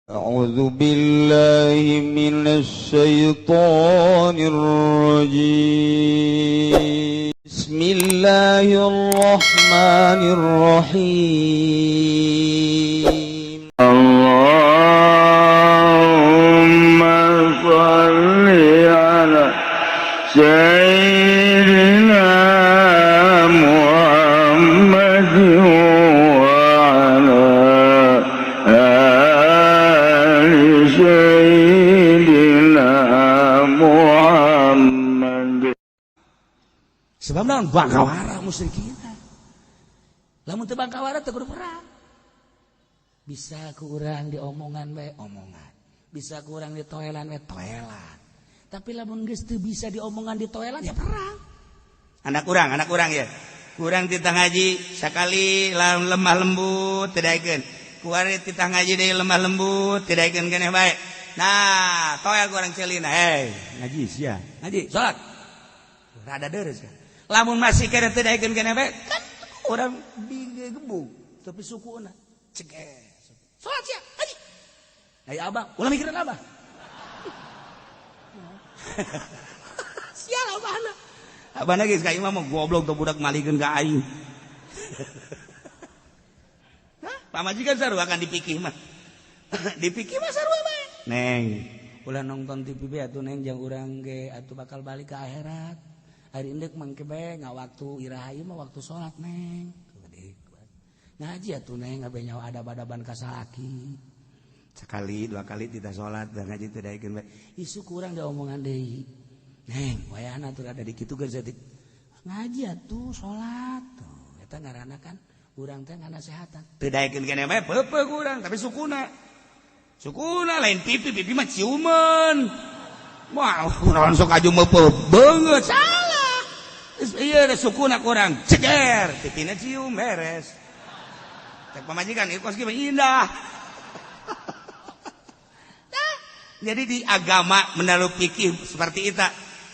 أعوذ بالله من الشيطان الرجيم. بسم الله الرحمن الرحيم. اللهم صل على سيدنا محمد وعلى آل سيدنا محمد. Sebab naon? Bangkawara musyrikin. Lamun teu bangkawara, teu kudu perang. Bisa ku urang diomongan bae omongan, bisa ku urang ditoelan bae toelan. Tapi lamun geus teu bisa diomongan, ditoelan, ya perang. Anak urang ya kurang titah ngaji sekali lemah lembut, teu daekeun. Kuari titah ngaji deui, lemah lembut, teu daekeun keneh bae. Nah, toel kurang celina, "Hei, ngaji sia, ngaji, salat." Rada deres kan. Lamun masih keneh teu daekeun keneh bae kan urang digebug, tapi sukuna ceges, "Salat sia, ngaji." "Ai abah, ulah mikirin abah." Sial abahna. Abahna geus ka imah mah, "Goblok tuh budak, malikeun ka aing." Hah? Pamajikan sarua kan dipikih mah. Dipikih mah sarua bae. "Neng, ulah nonton TV bae atuh, Neng, jang urang ge atuh bakal balik ke akhirat. Ari indek mangke bae ngawaktu iraha, ieu mah waktu salat, Neng. Ngaji atuh, Neng, ngabe nyawa adab-adaban ka salaki." Sekali dua kali tidak sholat dan ngaji tidak daekeun bae. Isu kurang diomongan deui. "Neng, wayahna tuh ada di kitu geus ngaji atuh, salat." Tuh, eta ngaranna kan urang teh nganasehatan. Teu daekeun keneh bae, peupeuh urang, tapi sukuna. Sukuna lain pipi, pipi mah ciuman. Wah, urang sok aju meupeut beungeut salah. Iya, sukuna kurang ceger, pipina cium, beres. Cek pamajikan, "Ieu kos kieu indah." Nah, jadi di agama menaruh pikir seperti itu.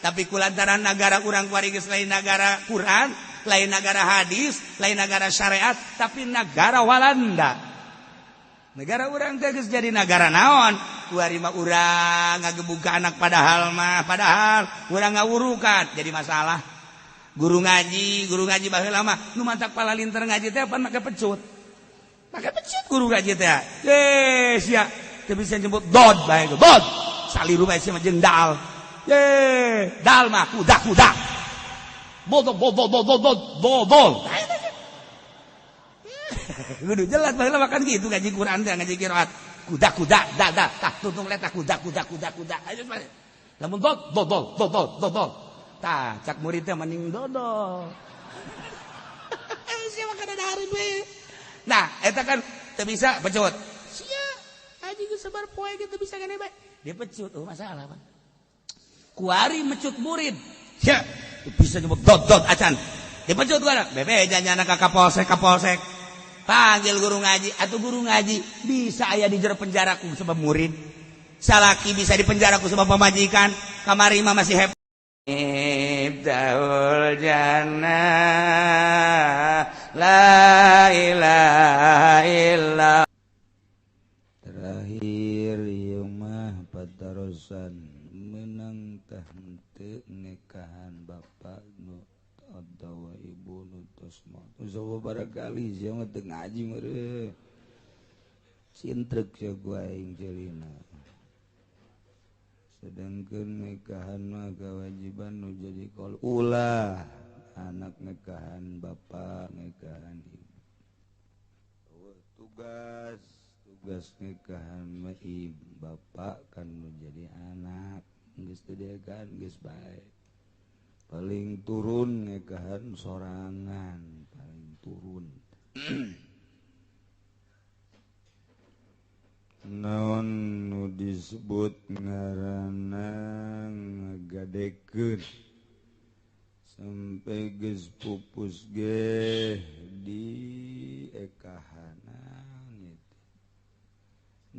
Tapi kulantaran negara urang kuari geus lain negara Quran, lain negara hadis, lain negara syariat, tapi negara Walanda. Negara urang teh geus jadi negara naon? Kuari mah urang ngagebug ka anak, padahal mah, padahal urang ngawurukan jadi masalah. Guru ngaji, guru ngaji baheula mah nu mantak palalinter ngaji teh pan make pecut. Make pecut guru ngaji teh. Eh, sia teu bisa nyebut dod bae, dod. Saliru bae sia mah jeung dal. Ye, dal mah kuda kuda. Bodol bodol bodol bodol bodol. Kudu jelas baheula makan gitu ngaji Quran teh, ngaji qiraat. Kuda kuda da da tah tuntung letak kuda kuda kuda kuda. Ayo, lamun dod dodol dodol dodol. Tah, cak muridnya mending dodol. Sia makan ada hari we. Nah, eta kan teu bisa pecut. Sia, haji geus sabar poe gitu bisa gane bae. Dia pecut, oh masalah, Pak. Kuari mecut murid. Sia, bisa nyebut dot dot acan. Dipecut gua. Bebe janjana ka kapolsek, kapolsek. Panggil guru ngaji, atau guru ngaji bisa aya di jero penjara ku sebab murid. Salaki bisa di penjara ku sebab pamajikan. Kamari mah masih happy. Miftahul jannah la ilaha illa. Terakhir ieu mah patarosan, menang tah henteu nikahan bapak nu atawa ibu nu tos maot? Sababaraha sia mah teu ngaji meureun. Cintrek sia ku aing ceulina. Sedangkan nikahan mah kewajiban nu jadi kol, ulah anak nikahan bapak, nikahan ibu. Tugas tugas nikahan mah ibu bapak kan menjadi anak geus teu kan geus bae. Paling turun nikahan sorangan, paling turun. Naon nu disebut ngaranna ngagadekeun sampai geus pupus ge di ekahanan itu?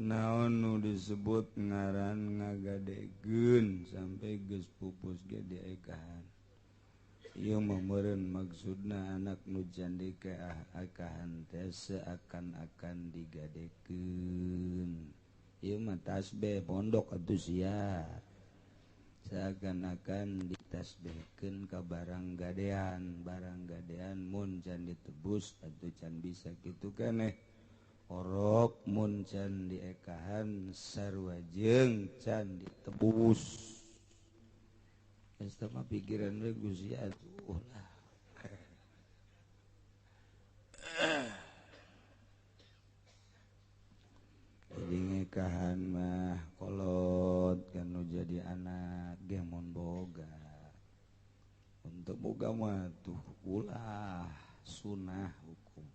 Naon nu disebut ngaran ngagadekeun sampai geus pupus ge di ekahan? Ieu mah meureun maksudna anak nu can dikaekahan teh seakan-akan digadekeun. Ieu mah tasbih pondok atuh sia. Seakan-akan ditasbihkeun ka barang gadean mun can ditebus atuh can bisa kitu keneh. Orok mun can diekahan sarua jeung can ditebus. Geus mah pikiran we Gusti atuh lah. Jadi ngekahan mah kolot kan nu jadi anak ge mun boga. Untuk boga mah tuh ulah sunah hukum.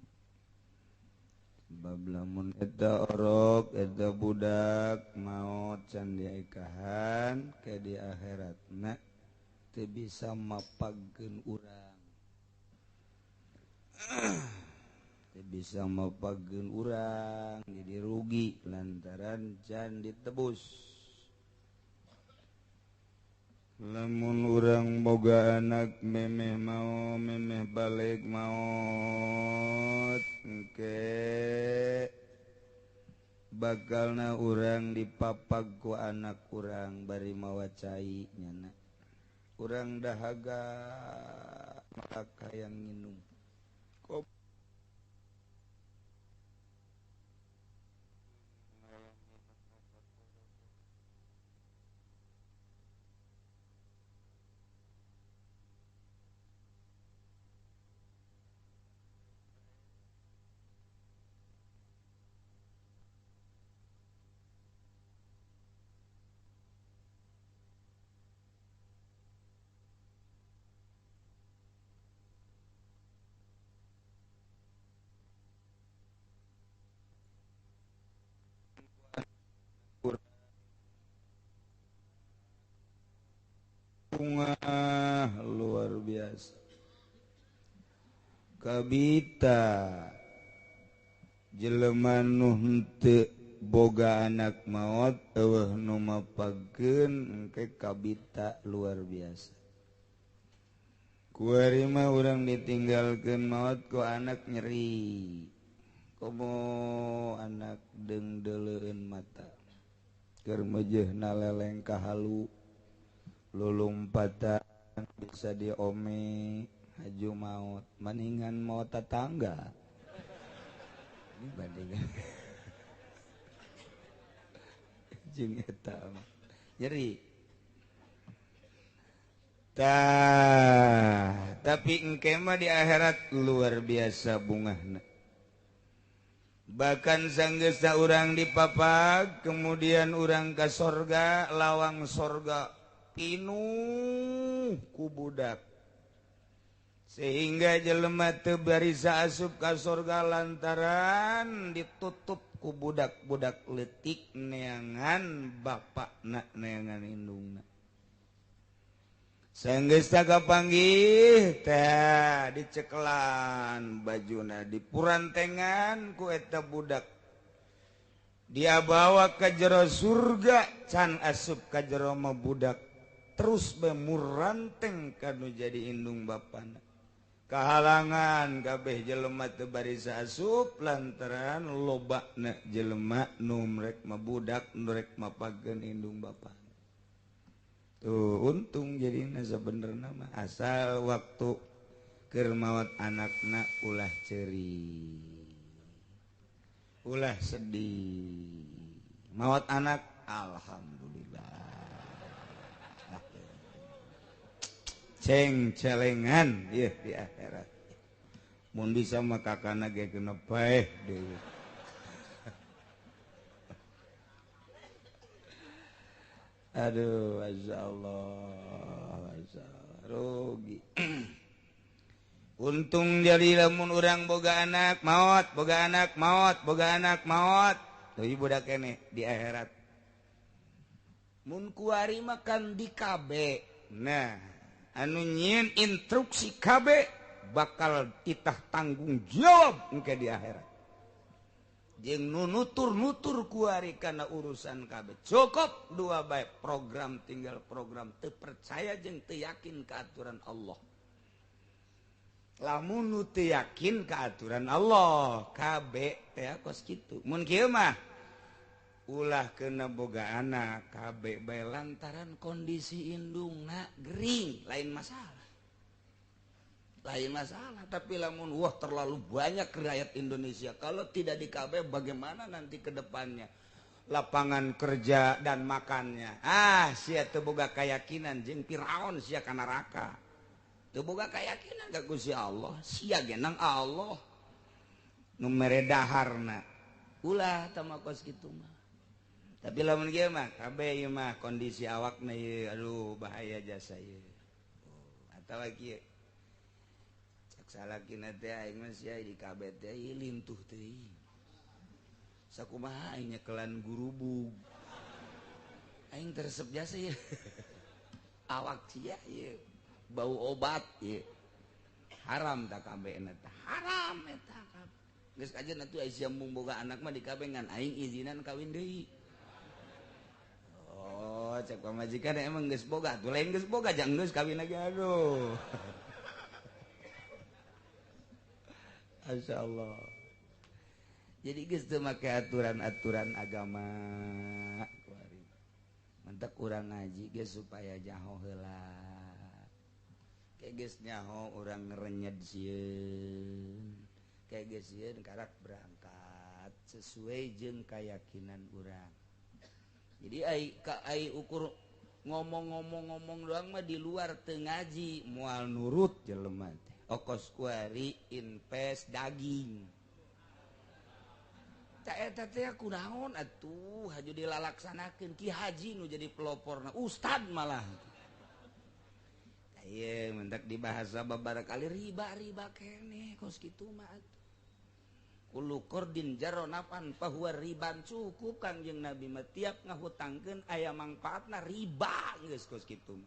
Sebab lamun eta orok eta budak maot can diekahan ke di akhiratna teu bisa mapagkeun urang. Teu bisa mapagkeun urang jadi rugi lantaran can ditebus. Lamun urang boga anak memeh mau memeh balik maot engke bakalna urang dipapag ku anak urang bari mawa cai nyana. Urang dahaga maka hayang nginum. Bunga luar biasa. Kabita jelema nu henteu boga anak maot eueuh nu mapagkeun engke kabita luar biasa. Kuari mah urang ditinggalkeun maot ku anak nyeri. Komo anak deungdeuleun mata. Keur meujeuhna leleng ka halu. Lulumpatan bisa diome haju maut maningan maut tetangga dibandingkan jeung eta nyeri tah. Tapi engke mah di akhirat luar biasa bungahna. Bahkan sanggeusna urang dipapag kemudian urang ka sorga, lawang sorga pinuh ku budak sehingga jelema teu barisa asup ka sorga lantaran ditutup ku budak-budak leutik neangan bapakna neangan indungna. Sanggeus kapanggih teh dicekelan bajuna dipurantengan ku eta budak, dia bawa ke jero surga can asup ka jero mah budak terus bemuranteng kanu jadi indung bapana. Kahalangan kabeh jelema teu barisa asup lantaran lobana jelema nu rek mabudak nu rek mapageun indung bapana. Tuh untung jadina sabenerna mah asal waktu keur maot anakna ulah ceuri, ulah sedih. Maot anak alhamdulillah. Ceng celengan ieu di akhirat. Mun bisa mah kakana ge kena paeh deui. Aduh, masyaallah, masyaallah, rugi. Untung jadi lamun urang boga anak maot, boga anak maot, boga anak maot. Tuh budak keneh di akhirat. Mun kuari makan di KB. Nah, anu nyieun instruksi KB bakal titah tanggung jawab engke di akhirat. Jeung nu nutur-nutur kuari kana urusan KB. Cukup dua bae program tinggal program teu percaya jeung teu yakin ka aturan Allah. Lamun nu teu yakin ka aturan Allah, KB teh kos kitu. Mun kieu mah Ulah kena boga anak KB bae lantaran kondisi indungna gering, lain masalah. Lain masalah, tapi lamun wah terlalu banyak rakyat Indonesia kalau tidak di KB bagaimana nanti ke depannya lapangan kerja dan makannya. Ah, sia teu boga keyakinan jeung Firaun sia ka neraka. Teu boga keyakinan ka Gusti Allah, sia genang Allah nu mere daharna. Ulah tah mah kos kitu mah. Tapi lamun kieu mah KB ieu mah kondisi awakna ieu aduh bahaya jasa ieu. Oh, atawa kieu. Cek salakina teh aing mah sia di KB teh ieu lintuh teuing. Sakumaha aing nyekelan gurubug. Aing teresep jasa ieu. Awak sia ieu bau obat ieu. Haram tah KB na teh. Haram eta KB. Geus kajen atuh aya sia mung boga anak mah di KB ngan aing izinan kawin deui. Oh, cek pamajikan emang geus boga, tuh lain geus boga jangan geus kawin lagi aduh. Masya Allah. Jadi geus teu make aturan-aturan agama. Mentak urang ngaji geus supaya jaho heula. Kayak geus nyaho urang ngerenyed sieun. Kayak geus sieun karak berangkat sesuai jeung keyakinan urang. Jadi ai ukur ngomong-ngomong-ngomong doang mah di luar teu ngaji moal nurut jelema teh. Okos kuari invest daging. Tah eta teh kunaon atuh haju dilalaksanakeun Ki Haji nu jadi peloporna ustad malah. Tah ieu mendak dibahasa babarakali riba-riba keneh kos kitu mah atuh. Kullu qardin jarra naf'an fahuwa riban, cukup Kangjeng Nabi mah tiap ngahutangkeun aya mangfaatna riba geus kos kitu.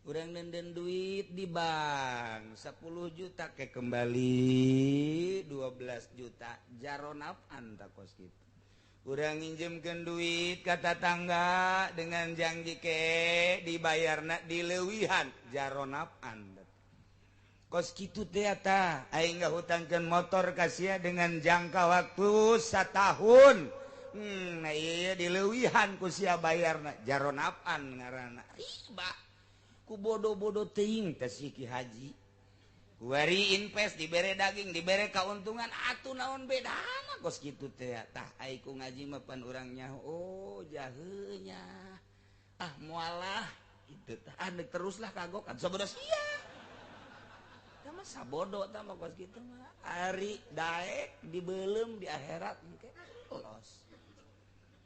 Urang nenden duit di bank 10 juta ke kembali 12 juta jarra naf'an ta kos kitu. Urang nginjemkeun duit ka tatangga dengan janji ke dibayarna dileuwihan jarra naf'an. Kos kitu teh eta aing ngahutangkeun motor ka sia dengan jangka waktu satahun. Nah ieu dileuwihan ku sia bayarna jarra naf'an ngaranna riba. Ku bodoh-bodoh teuing teh si Ki Haji. Kuari invest dibere daging dibere kauntungan atuh naon bedana kos kitu teh tah ai ku ngaji mah pan urang nyaho oh jaheunya. Ah moalah kitu tah ah deuk teruslah kagok atuh sabodo sia. Mah sabodo tah mah kos kitu mah ari daek dibeuleum di akhirat engke los.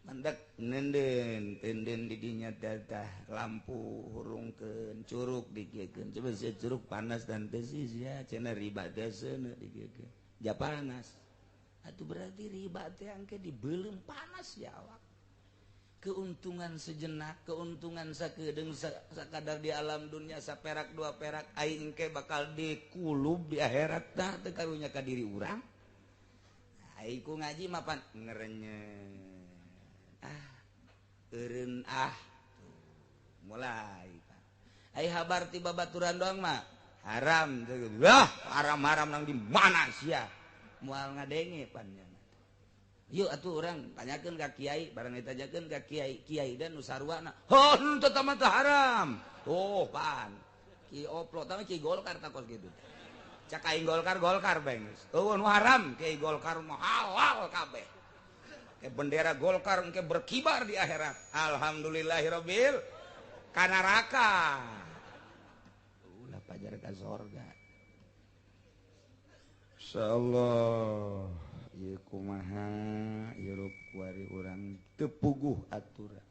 Mendak nenden tenden di dinya teh lampu hurungkeun curug dikieukeun coba sia curug panas dan teh sia cenah riba teh seuneu dikieukeun ja panas atuh berarti riba teh engke dibeuleum panas ya awak. Keuntungan sejenak, keuntungan sakedeung sakadar di alam dunia saperak dua perak aing engke bakal dikulub di akhirat tah teu karunya ka diri urang. Aing ku ngaji mah pan ngerenyet. Ah, eureun ah. Mulai pan. Ai habar ti babaturan doang mah haram. Wah, haram-haram nang di mana sia? Moal ngadenge pan nya. Yuk atuh urang tanyakeun ka kiai, barang ditanyakeun ka kiai, kiai dan nu sarwana. Heuh, henteu tah mah haram. Tuh pan. Ki oplo tah ki Golkar tah kos kitu. Cak aing Golkar Golkar bae geus. Eueuh nu haram, kiai Golkar mah halal kabeh. Ke bendera Golkar engke berkibar di akhirat. Alhamdulillahirabbil ka neraka. Ulah pajar ka sorga. Insyaallah. Ieu kumaha hirup kuari urang teu puguh aturan.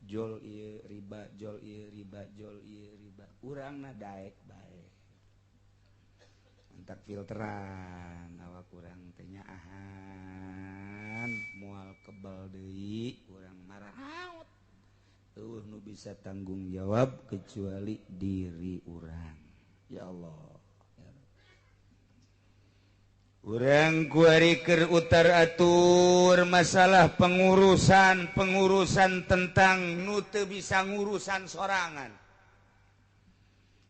Jol ieu riba, jol ieu riba, jol ieu riba. Urangna daek bae. Entak filteran awak urang teh nyaahan, moal kebal deui, urang maraot. Eueuh nu bisa tanggung jawab kecuali diri urang. Ya Allah. Urang kuari keur utar atur masalah pengurusan tentang nu teu bisa ngurusan sorangan.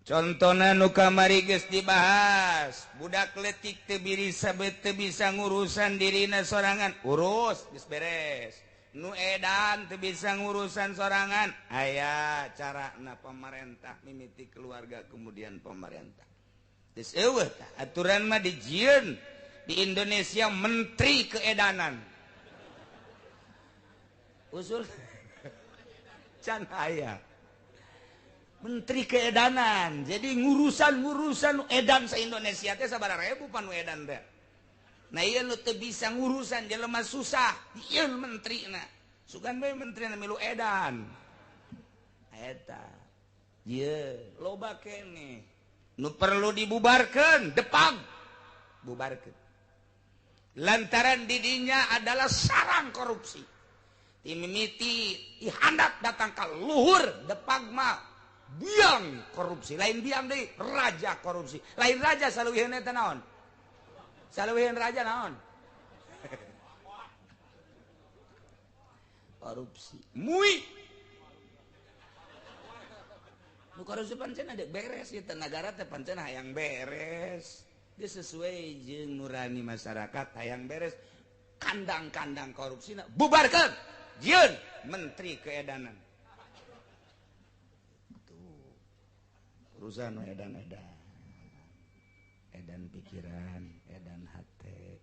Contohna nu kamari geus dibahas, budak leutik teu bisa ngurusan dirina sorangan, urus geus beres. Nu edan teu bisa ngurusan sorangan, aya carana pemerintah mimiti keluarga kemudian pemerintah. Geus eueuh tah aturan mah dijieun di Indonesia menteri keedanan. Usul can aya. Menteri keedanan. Jadi ngurusan-ngurusan edan sa-Indonesia teh sabaraha ribu pan nu edan teh. Nah ieu nu teu bisa ngurusan jelema susah, ieu menterina. Sugan bae menterina milu edan. Eta. Ieu loba keneh. Nu perlu dibubarkeun, depag. Bubarkeun. Lantaran didinya adalah sarang korupsi. Timimiti ihandat datang ka luhur depag mah biang korupsi, lain biang deui raja korupsi. Lain raja saluwiheun eta naon? Saluwiheun raja naon? Korupsi. Mui. Nu korupsi pancen ada beres ieu teh nagara teh pancen hayang beres. Dia sesuai jeung nurani masyarakat hayang beres. Kandang-kandang korupsina bubarkeun. Jieun menteri keedanan. Tuh. Urusan edan-edan. Edan pikiran, edan hate.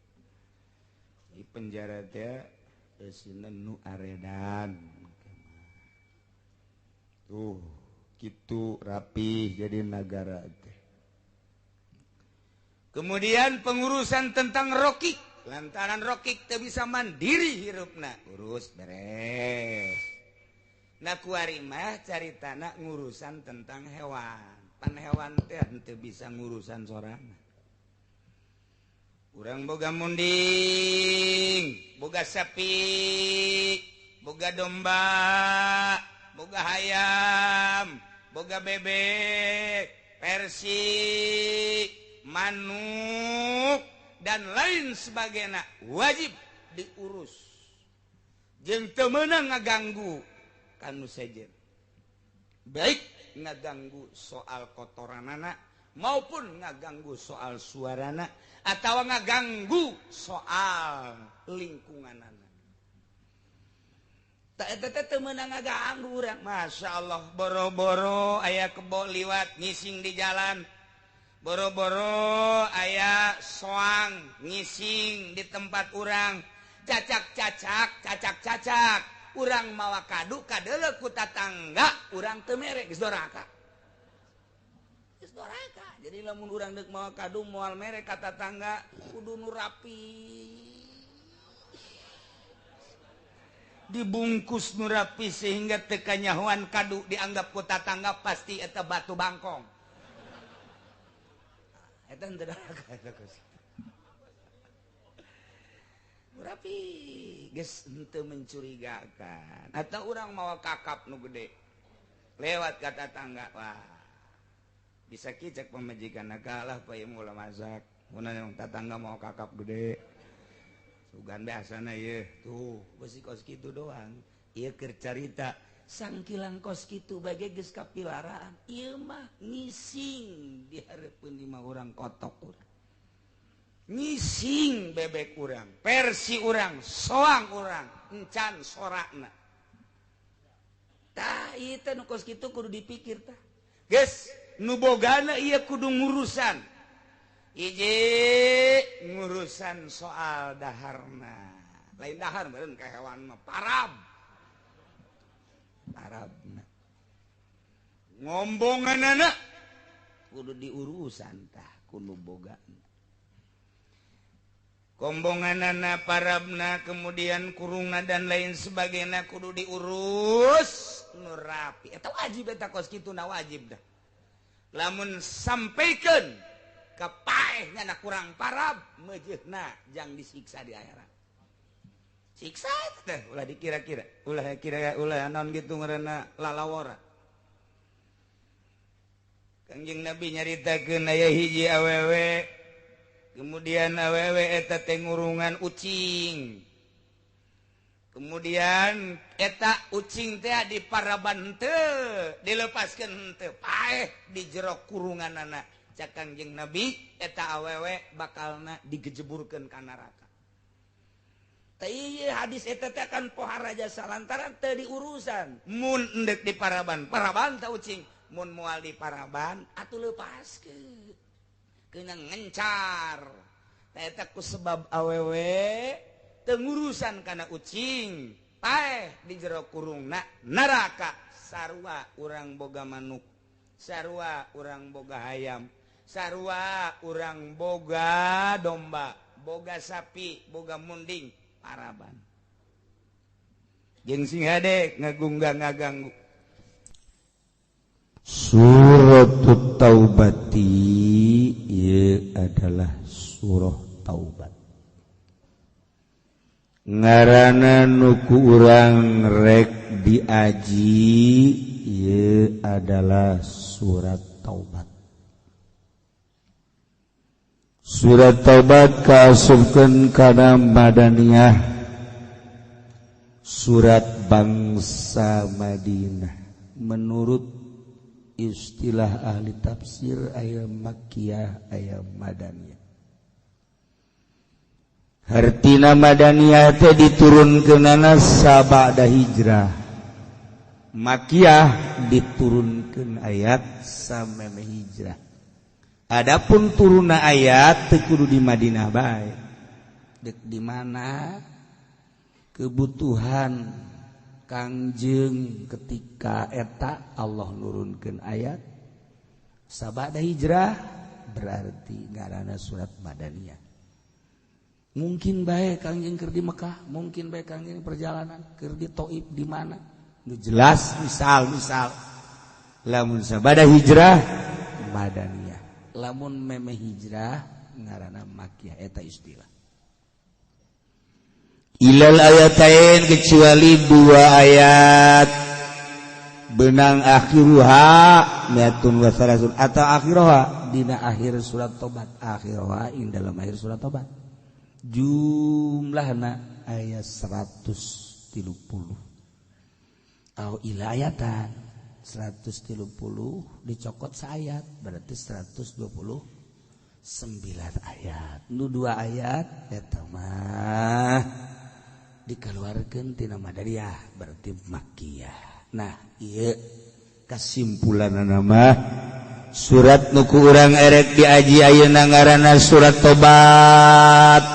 Di penjara teh eusina nu aredan. Tuh, kitu rapih jadi nagara teh. Kemudian pengurusan tentang rokik, lantaran rokik teu bisa mandiri hirupna, urus beres. Nah kuari mah caritana ngurusan tentang hewan. Pan hewan teh henteu bisa ngurusan sorangan. Urang boga munding, boga sapi, boga domba, boga hayam, boga bebek, persi, manuk dan lain sebagainya wajib diurus. Jeung teu meunang ngaganggu kanu sejen. Baik ngaganggu soal kotoranana maupun ngaganggu soal suarana atau ngaganggu soal lingkunganana. Tak eta teh teu meunang ngaganggu urang. Masya Allah, boro-boro aya kebo liwat ngising di jalan. Boro-boro aya soang ngising di tempat urang, cacak-cacak, cacak-cacak, urang mawa kadu kadeuleu ku tatangga, urang teu mere geus doraka. Geus doraka. Jadi lamun urang deuk mawa kadu moal mere ka tatangga, kudu nu rapi. Dibungkus nu rapi sehingga teu kanyahoan kadu dianggap ku tatangga pasti eta batu bangkong. Eta henteu doraka eta kos. Rapi geus henteu mencurigakan. Atau urang mawa kakap nu gede lewat ka tatangga, wah bisa kicek pamajikan kalah pa ieu ulah masak. Mun yang tatangga mawa kakap gede. Sugan biasana ieu tuh besi kos kitu doang. Ieu keur carita sangkilang kos kitu bage geus kapilaraan. Ieu mah ngising di hareupeun lima urang kotok urang. Ngising bebek urang, persi urang, soang urang, encan sorakna. Tah ieu teh nu kos kitu kudu dipikir tah. Geus nu bogana ieu kudu ngurusan. Hiji ngurusan soal daharna. Lain dahar meureun ka hewan mah parab. Parabna. Ngombonganana kudu diurusan tah kudu bogana. Kombonganana parabna kemudian kurungna dan lain sebagainya kudu diurus nu rapi. Eta wajib eta kos kitu na wajib dah. Lamun sampaikeun ka paehna na kurang parab meujeuhna jang disiksa di akhirat. Siksa teh ulah dikira-kira, ulah kira ulah naon kitu ngaranna lalawora. Kangjeng Nabi nyaritakeun aya hiji awewe, kemudian awewe eta teh ngurungan ucing. Kemudian eta ucing teh di paraban teu, dilepaskeun henteu, paeh di jero kurunganana. Cak Kangjeng Nabi eta awewe bakalna digejeburkeun ka neraka. Teh ieu hadis eta teh kan pohara jasa lantaran teu diurusan. Mun endek di paraban, paraban ta ucing. Mun moal di paraban atuh lepaskeun. Keuna ngencar. Tah eta ku sebab awewe teu ngurusan kana ucing. Paeh di jero kurungna neraka. Sarua urang boga manuk, sarua urang boga hayam, sarua urang boga domba, boga sapi, boga munding, paraban. Jeung sing hade ngagunggah ngaganggu. Surat Taubati ieu adalah surah Taubat. Ngaranna nu ku urang rek diaji ieu adalah surat Taubat. Surat Taubat kaasupkeun kana Madaniyah, surat bangsa Madinah. Menurut istilah ahli tafsir aya Makkiyah aya Madaniyah. Hartina Madaniyah teh diturunkeunana sabada hijrah. Makkiyah diturunkeun ayat sameme hijrah. Adapun turunna ayat teu kudu di Madinah bae. Dek di mana kebutuhan Kangjeng ketika eta Allah nurunkeun ayat sabada hijrah berarti ngaranna surat Madaniyah. Mungkin bae Kangjeng keur di Mekah, mungkin bae Kangjeng perjalanan keur di Taif di mana. Nu jelas misal lamun sabada hijrah Madaniyah. Lamun meme hijrah ngaranna Makkiyah eta istilah. Ilal ayatain kecuali dua ayat benang akhiruha miatun wa salasun atau akhiruha dina akhir surat Tobat, akhiruha ing dalam akhir surat Tobat jumlahna ayat 130 au ila ayatan 130 dicokot saayat berarti 129 ayat. Nu dua ayat eta mah dikeluarkeun tina Madaniyah berarti Makkiyah. Nah, ieu kasimpulanna mah surat nu ku urang erek diaji ayeuna ngaranna surat Tobat.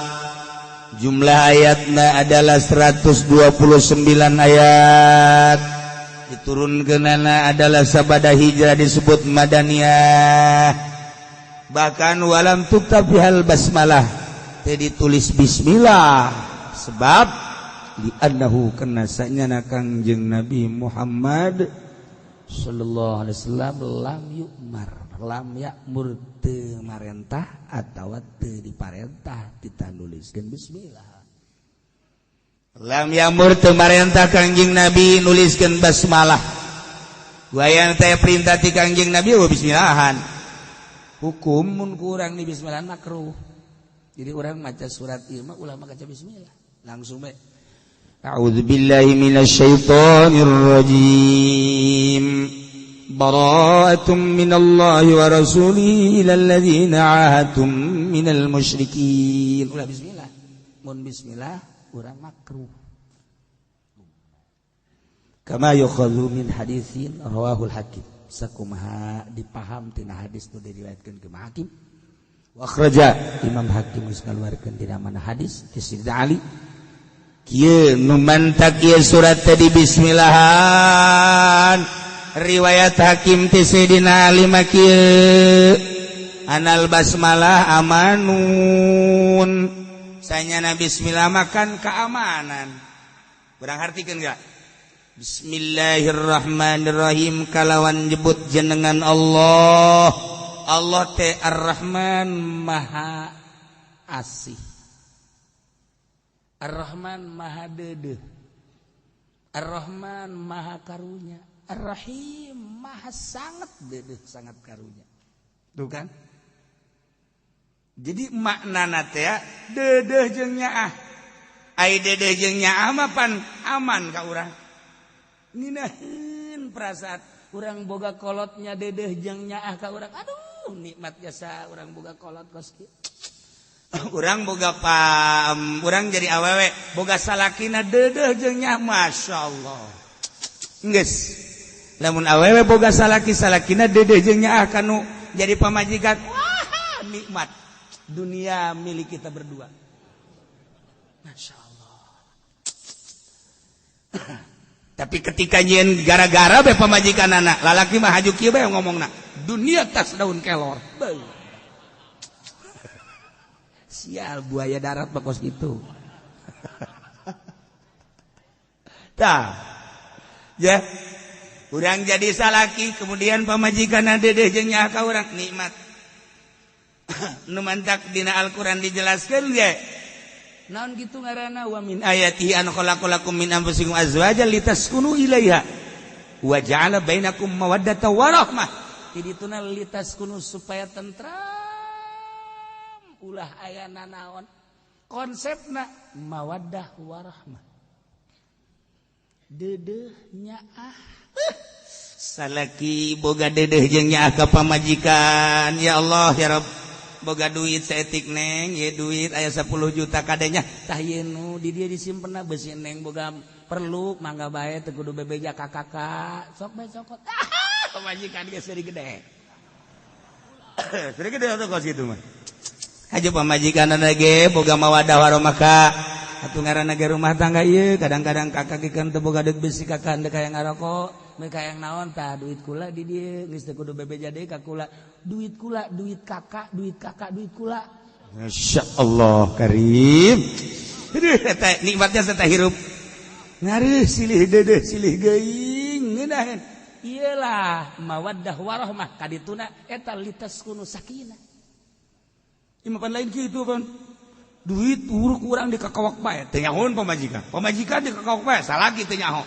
Jumlah ayatna adalah 129 ayat. Diturunkeunana adalah sabada hijrah disebut Madaniyah. Bahkan walam tuktab bihal basmalah, teu ditulis bismillah sebab li'annahu kana sanyana Kangjeng Nabi Muhammad sallallahu alaihi wasallam lam yu'mar, lam ya'mur teu marentah atawa teu diparentah ditanuliskeun bismillah. Lam ya'mur teu marentah Kangjeng Nabi nuliskeun basmalah. Wayang teh perintah ti Kangjeng Nabi wa bismillahan. Hukum mun kurang di bismillah makruh. Jadi orang maca surat ieu mah ulah maca bismillah. Langsung bae. A'udzu billahi minasyaitonir rajim. Bara'atun minallahi wa rasulihi ilal ladzina 'ahadtum minal musyrikin. Ulah bismillah. Mun bismillah urang makruh. Kama yukhadhu min haditsin rawahul Hakim. Sakumaha dipaham tina hadis nu diriwayatkeun ke Hakim. Wa akhraja Imam Hakim geus ngaluarkeun dina mana hadis ti Sayyidina Ali. Kieu nu mantak ieu surat tadi bismillahan. Riwayat Hakim ti Sayyidina Ali mah kieu. Anal basmalah amanun. Sanyana bismillah makan keamanan. Kurang hartikeun enggak? Bismillahirrahmanirrahim kalawan nyebut jenengan Allah. Allah teh Ar-Rahman Maha Asih. Ar-Rahman Maha Deudeuh. Ar-Rahman Maha Karunya. Ar-Rahim Maha sangat deudeuh, sangat karunya. Tuh kan? Jadi maknana teh deudeuh jeung nyaah. Ai deudeuh jeung nyaah mah pan aman ka urang. Nginaheun perasaan urang boga kolotnya dedeh jeung nyaah ka urang. Aduh, nikmat jasa urang boga kolot kos kieu. Urang boga pam, urang jadi awewe boga salakina deudeuh jeung nyaah, masyaallah. Geus. Lamun awewe boga salaki, salakina deudeuh jeung nyaah kanu jadi pamajikan. Wah, nikmat. Dunia milik kita berdua. Masya Allah. Tapi ketika nyieun gara-gara be pamajikan anak, lalaki mah haju kieu bae ngomongna. Dunia tas daun kelor. Beuh. Sial buaya darat bakos gitu. Tah. Ya. Urang jadi salaki kemudian pamajikan dedeh jeung nyaah ka urang nikmat. Nu mantak dina Al-Qur'an dijelaskeun ge. Naon kitu ngaranna wa min ayatihi an khalaqalakum min anfusikum azwajan litaskunu ilaiha wa ja'ala bainakum mawaddatan wa rahmah. Jadi dituna litaskunu supaya tentram. Ulah aya nanaon konsepna mawaddah warahmah deudeuh nyaah. Salaki boga deudeuh jeung nyaah ka pamajikan, ya Allah ya Rabb, boga duit saetik neng, ye duit aya 10 juta kadenya tah ieu nu di dieu disimpenna beusi neng boga perlu mangga bae teu kudu bebeja ka kakak sok bae cokot. Pamajikan geus seuri gede. Seuri gede atuh kos kitu mah. Aja pamajikan ge boga mawadah warahmah ka atuh ngaranna ge rumah tangga ieu kadang-kadang kakak ge kan teu boga deuk besi kakak ndek hayang ngarokok mereka hayang naon tah duit kula di dieu geus teu kudu bebeja deui ka kula duit kula duit kakak duit kakak duit kula. Masyaallah karim. Aduh eta nikmatnya eta hirup ngareuh silih deudeuh silih geuing ngeunaheun ieu lah mawaddah warahmah kadituna eta litaskunu sakinah. Imapan lain gitu kan duit uruk urang di kakawak bae teu nyahoan pamajikan pamajikan di kakawak bae salaki teu nyaho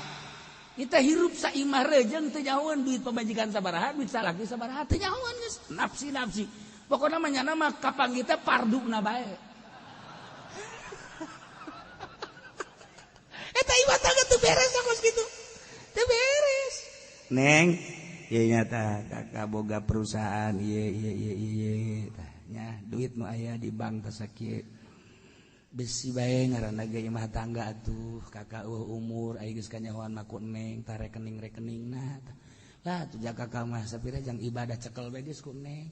kita hirup saimah rejeung teu nyahoan duit pamajikan sabaraha duit salaki sabaraha teu nyahoan geus nafsi-nafsi pokona mah nyana mah kapanggih teh parduna bae eta imah tangga teu beres kos kitu teu beres neng ieu nya tah kakak boga perusahaan ieu ieu ieu ieu tah nya duit nu aya di bank teh sakieu besi bae ngaranna ge imah tangga atuh kakak eueuh umur aya geus kanyahoan mah ku neng tah rekening-rekeningna lah atuh ja kakak mah sapira jang ibadah cekel bae geus ku neng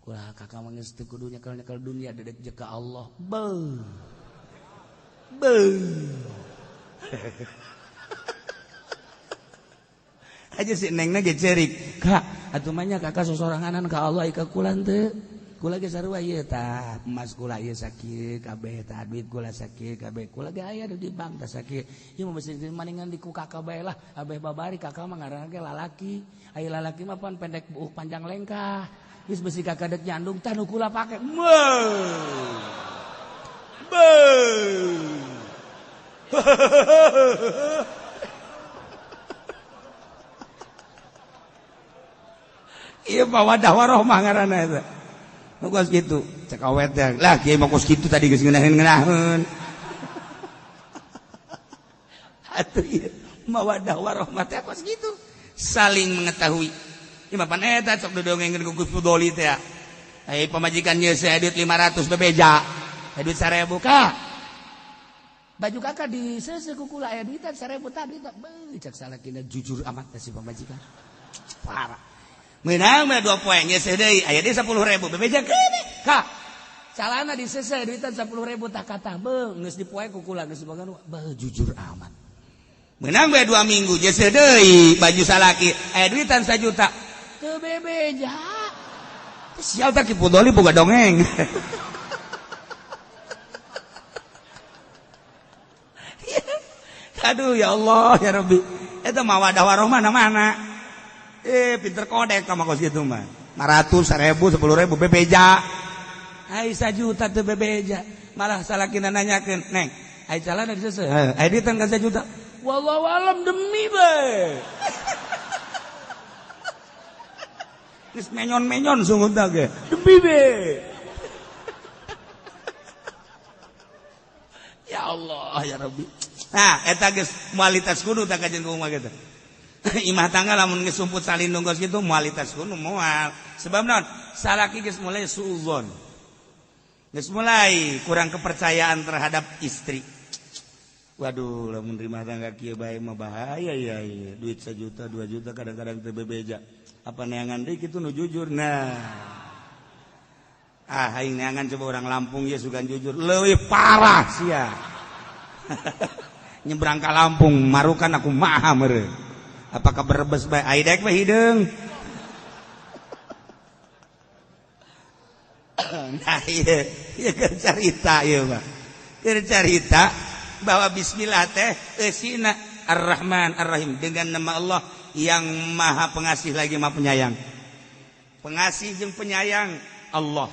kula kakak mah geus teu kudu nyekel-nyekel dunia dedek jeung ka Allah beuh beuh aja si nengna ge cerik kak atuh mah nya kakak sosoranganan ka Allah ka kula teu kula ge sarua ieu tah emas kula ieu sakieu kabeh tah duit kula sakieu kabeh kula ge aya di bank tah sakieu ieu mah besi maningan di ku kakak bae lah abeh babari kakak mah ngaranna ge lalaki aya lalaki mah pan pendek buuk panjang lengkah geus besi kakak deuk nyandung tah nu kula pake beuh beuh ieu mawaddah warahmah ngaranna eta kos gitu cek awet teh lah kieu mah kos kitu tadi geus ngeunaheun-ngeunaheun atuh ieu mawaddah warahmah teh kos kitu saling mengetahui ieu mah pan eta sok dodongengkeun ku Gus Fudoli teh ai pamajikan ieu saya duit 500 bebeja aya duit 1000 ka baju kakak di seuseuh ku kula aya duitan 1000 tah duit beuh cek salakina jujur amat teh si pamajikan parah menang mah 2 poe nyeuseuh deui aya deui 10.000 bebeja keun ka calana diseuseuh duitan 10.000 tah katah beuh geus dipoe ku kula geus diboga beuh jujur amat menang bae 2 minggu nyeuseuh deui baju salaki aya duitan 1 juta teu bebeja sial tah Ki Pudoli boga dongeng. Aduh ya Allah ya Rabbi eta mawadah warahmah mana pinter kodek sama kos gitu mah 500, 1000, 10.000 bebeja ai 1 juta teu bebeja malah salakina nanyakeun neng ai calana diseuseuh ai duitan ka 1 juta wallahu alam demi bae geus menyon-menyon sungguh tah ge demi bae ya Allah ya Rabbi nah eta geus mualitas kudu tah kajeun kumaha kitu imah tangga lamun geus sumput salindung geus kitu mualitas kudu moal sebab naon salaki geus mulai suudzon Geus mulai kurang kepercayaan terhadap istri. Waduh, lamun rumah tangga kieu bae mah bahaya ya, ya. Duit 1 juta, 2 juta kadang-kadang teu bebeja. Apa neangan deui kitu nu jujur. Nah. Ah, aing neangan coba orang Lampung ye sugan jujur, leuwih parah sia. Nyebrang ka Lampung marukan aku maha meureun. Apakah berebes bae ai dek mah hideung. Nah, ieu ieu keur carita ieu mah. Keur carita bahwa bismillah teh eusina Ar-Rahman Ar-Rahim, dengan nama Allah yang Maha Pengasih lagi Maha Penyayang. Pengasih jeung penyayang Allah.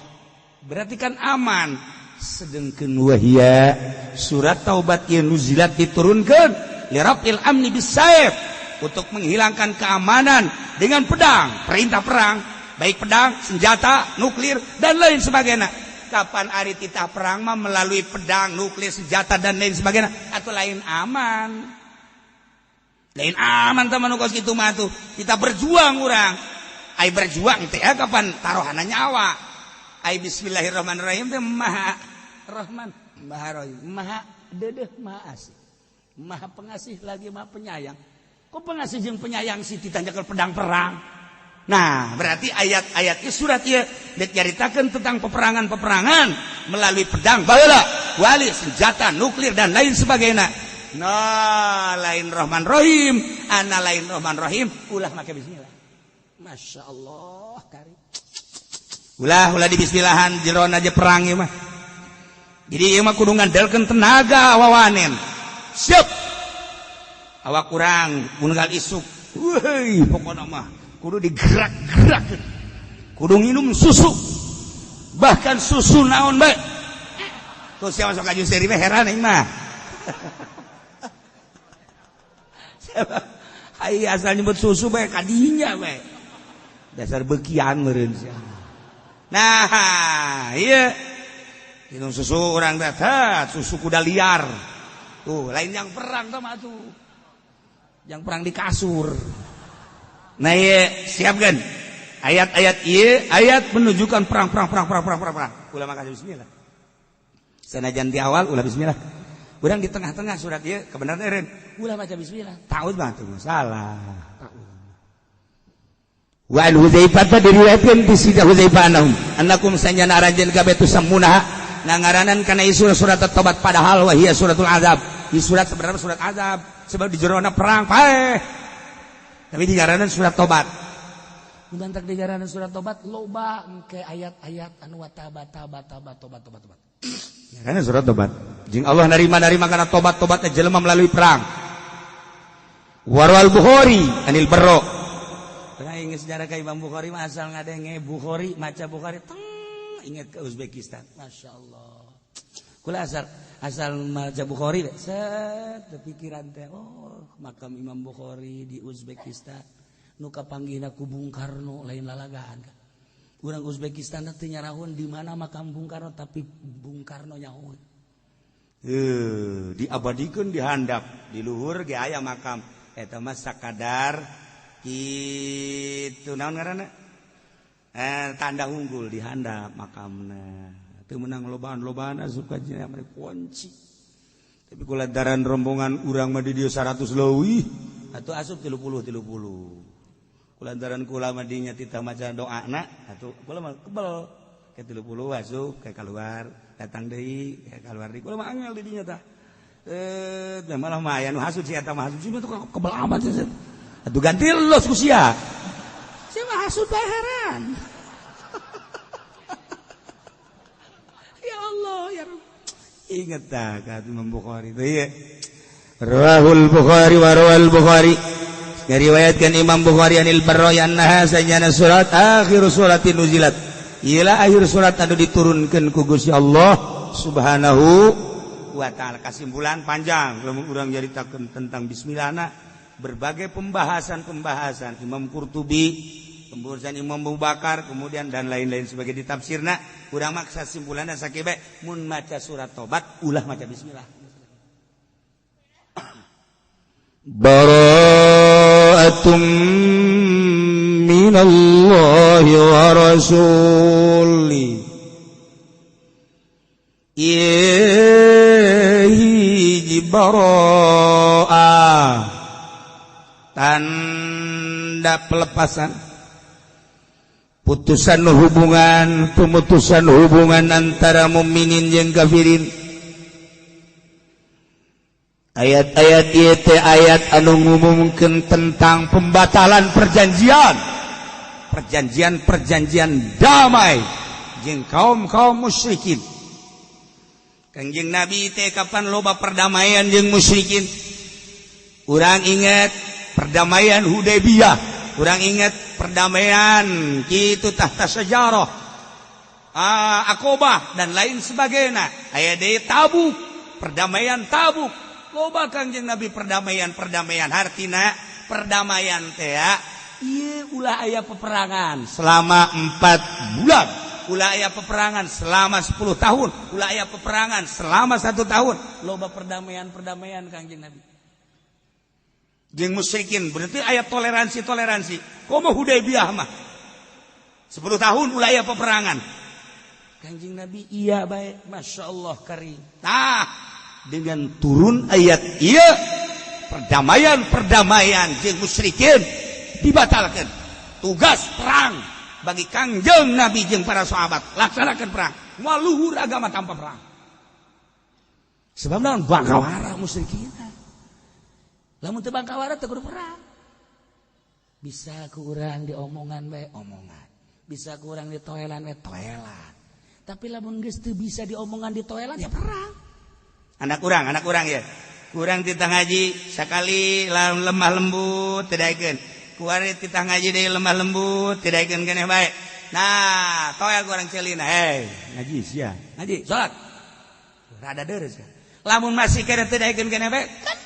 Berarti kan aman. Sedengkeun wahia surat Taubat ieu nuzilat diturunkeun lirafil amni bisaif, untuk menghilangkan keamanan dengan pedang, perintah perang, baik pedang, senjata, nuklir dan lain sebagainya. Kapan ari titah perang mah melalui pedang, nuklir, senjata dan lain sebagainya atau lain aman. Lain aman teman nu kos kitu mah tuh. Kita berjuang urang. Ai berjuang teh kapan taruhanna nyawa. Ai bismillahirrahmanirrahim teh Maha Rahman, Maha Rahim, Maha Dedeh, Maha Asih. Maha Pengasih lagi Maha Penyayang. Kok pengasih jeung penyayang sih ditanyakan pedang perang? Nah, berarti ayat-ayat surat ieu dicaritakeun tentang peperangan-peperangan melalui pedang, baheula, wali, senjata, nuklir dan lain sebagainya. Nah, lain Rahman Rahim, ana lain Rahman Rahim, ulah make bismillah. Masya Allah, kari. Ulah ulah di bismillahan jeron aja perang ieu mah. Jadi ieu mah kudu ngandalkeun tenaga wawanen. Siap. Awak kurang unggal isuk. Weuh, pokona mah kudu digerak-gerak, kudu nginum susu, bahkan susu naon bae. Tuh siapa masuk kaju seri mah heran aing mah. Ai asal nyebut susu bae kadinya bae. Dasar bekian meureun sia. Nah, ieu minum susu urang teh, susu kuda liar. Tuh, lain yang perang tah mah tuh. Yang perang di kasur. Nah, iya, siap kan? Ayat-ayat iya, ayat menunjukkan perang, perang, perang, perang, perang, perang, perang. Ulah maka bismillah. Sanajan di awal ulah bismillah. Urang di tengah-tengah surat ieu kebenaran eureun. Ulah baca bismillah. Taud mah tuh salah. Wa an Hudzaifah diriwayatkeun di sida Hudzaifah anahum annakum sanjana aranjeun kabeh tusammunaha ngangaranan kana isu surat At-Taubat padahal wa hiya suratul azab. Di surat sebenarnya surat azab sebab di jerona perang paeh. Tapi di jaranan surat tobat. Muntak di jaranan surat tobat loba engke ayat-ayat anu taba taba taba tobat tobat tobat. Karena surat tobat. Jeung Allah narima-narima kana tobat-tobatna jelema melalui perang. Warwal Bukhari anil Barra. Pernah ingat sejarah ka Imam Bukhari mah asal ngadenge Bukhari maca Bukhari teng ingat ke Uzbekistan. Masya Allah. Kula asal maca Bukhari set pikiran teh oh makam Imam Bukhari di Uzbekistan nu kapanggihna ku Bung Karno lain lalagaan. Urang Uzbekistan teh nyarahun di mana makam Bung Karno tapi Bung Karno nyahoeun. Diabadikeun dihandap di luhur ge aya makam eta mah sakadar kitu naon ngaranna? Tanda unggul dihandap makamna. Teu meunang lobaan-lobaan asup ka jina mereka kunci. Tapi kulantaran rombongan urang mah di dieu 100 leuwih atuh asup 30 30. Kulantaran kula mah dinya titah maca doana atuh kula mah kebel ke 30 asup ke keluar datang deui ke keluar deui kula mah angel di dinya tah. Malah mah aya nu hasud si eta mah hasud si mah kebel amat sih. Atuh ganti los ku sia. Sia mah hasud bae heran. Ya Allah ya Rabb. Ingat tah ka Imam Bukhari teh ieu. Rawahul Bukhari wa rawal Bukhari. Diriwayatkan Imam Bukhari anil Barra annaha sajana surat akhir suratin nuzilat. Ialah akhir surat anu diturunkeun ku Gusti Allah Subhanahu wa ta'ala. Kesimpulan panjang lamun urang nyaritakeun tentang bismillahna berbagai pembahasan-pembahasan Imam Qurtubi, pembahasan Imam Abu Bakar, kemudian dan lain-lain sebagai ditafsirna. Urang maksa simpulanna sakieu bae mun maca surat tobat ulah maca bismillah. Bara'atum minallahi wa rasuli Ieu hiji baroah tanda pelepasan putusan hubungan, pemutusan hubungan antara mukminin jeung kafirin. Ayat-ayat ieu teh ayat anu ngumumkeun tentang pembatalan perjanjian, perjanjian-perjanjian damai jeung kaum-kaum musyrikin. Kangjeng Nabi teh kapan loba perdamaian jeung musyrikin? Urang ingat perdamaian Hudaybiyah, urang ingat perdamaian kitu tahta sejarah, Akobah dan lain sebagainya. Aya deui Tabuk, perdamaian Tabuk. Loba Kangjeng Nabi perdamaian-perdamaian, hartina perdamaian teh ieu ulah aya peperangan selama 4 bulan, ulah aya peperangan selama 10 tahun, ulah aya peperangan selama 1 tahun. Loba perdamaian-perdamaian Kangjeng Nabi jeung musyrikin, berarti aya toleransi-toleransi. Komo Hudaybiyah mah 10 tahun ulah aya peperangan. Kangjeng Nabi iya baik, Masya Allah karim. Nah, dengan turun ayat iya perdamaian-perdamaian jeung musyrikin dibatalkan. Tugas perang bagi Kangjeng Nabi jeung para sahabat, laksanakan perang. Waluhur agama tanpa perang. Sebab naon? Bangkawara musyrikin. Lamun teu bangkawara teu kudu perang. Bisa ku urang diomongan bae omongan. Bisa ku urang ditoelan bae toelan. Tapi lamun geus teu bisa diomongan ditoelan ya perang. Anak urang ya. Kurang titah ngaji sakali lemah lembut teu daekeun. Kuari titah ngaji deui lemah lembut teu daekeun keneh bae. Nah, toel ku urang ceulina, hei, ngaji sia, ngaji, salat. Rada deres ya. Lamun masih keneh teu daekeun keneh bae, kan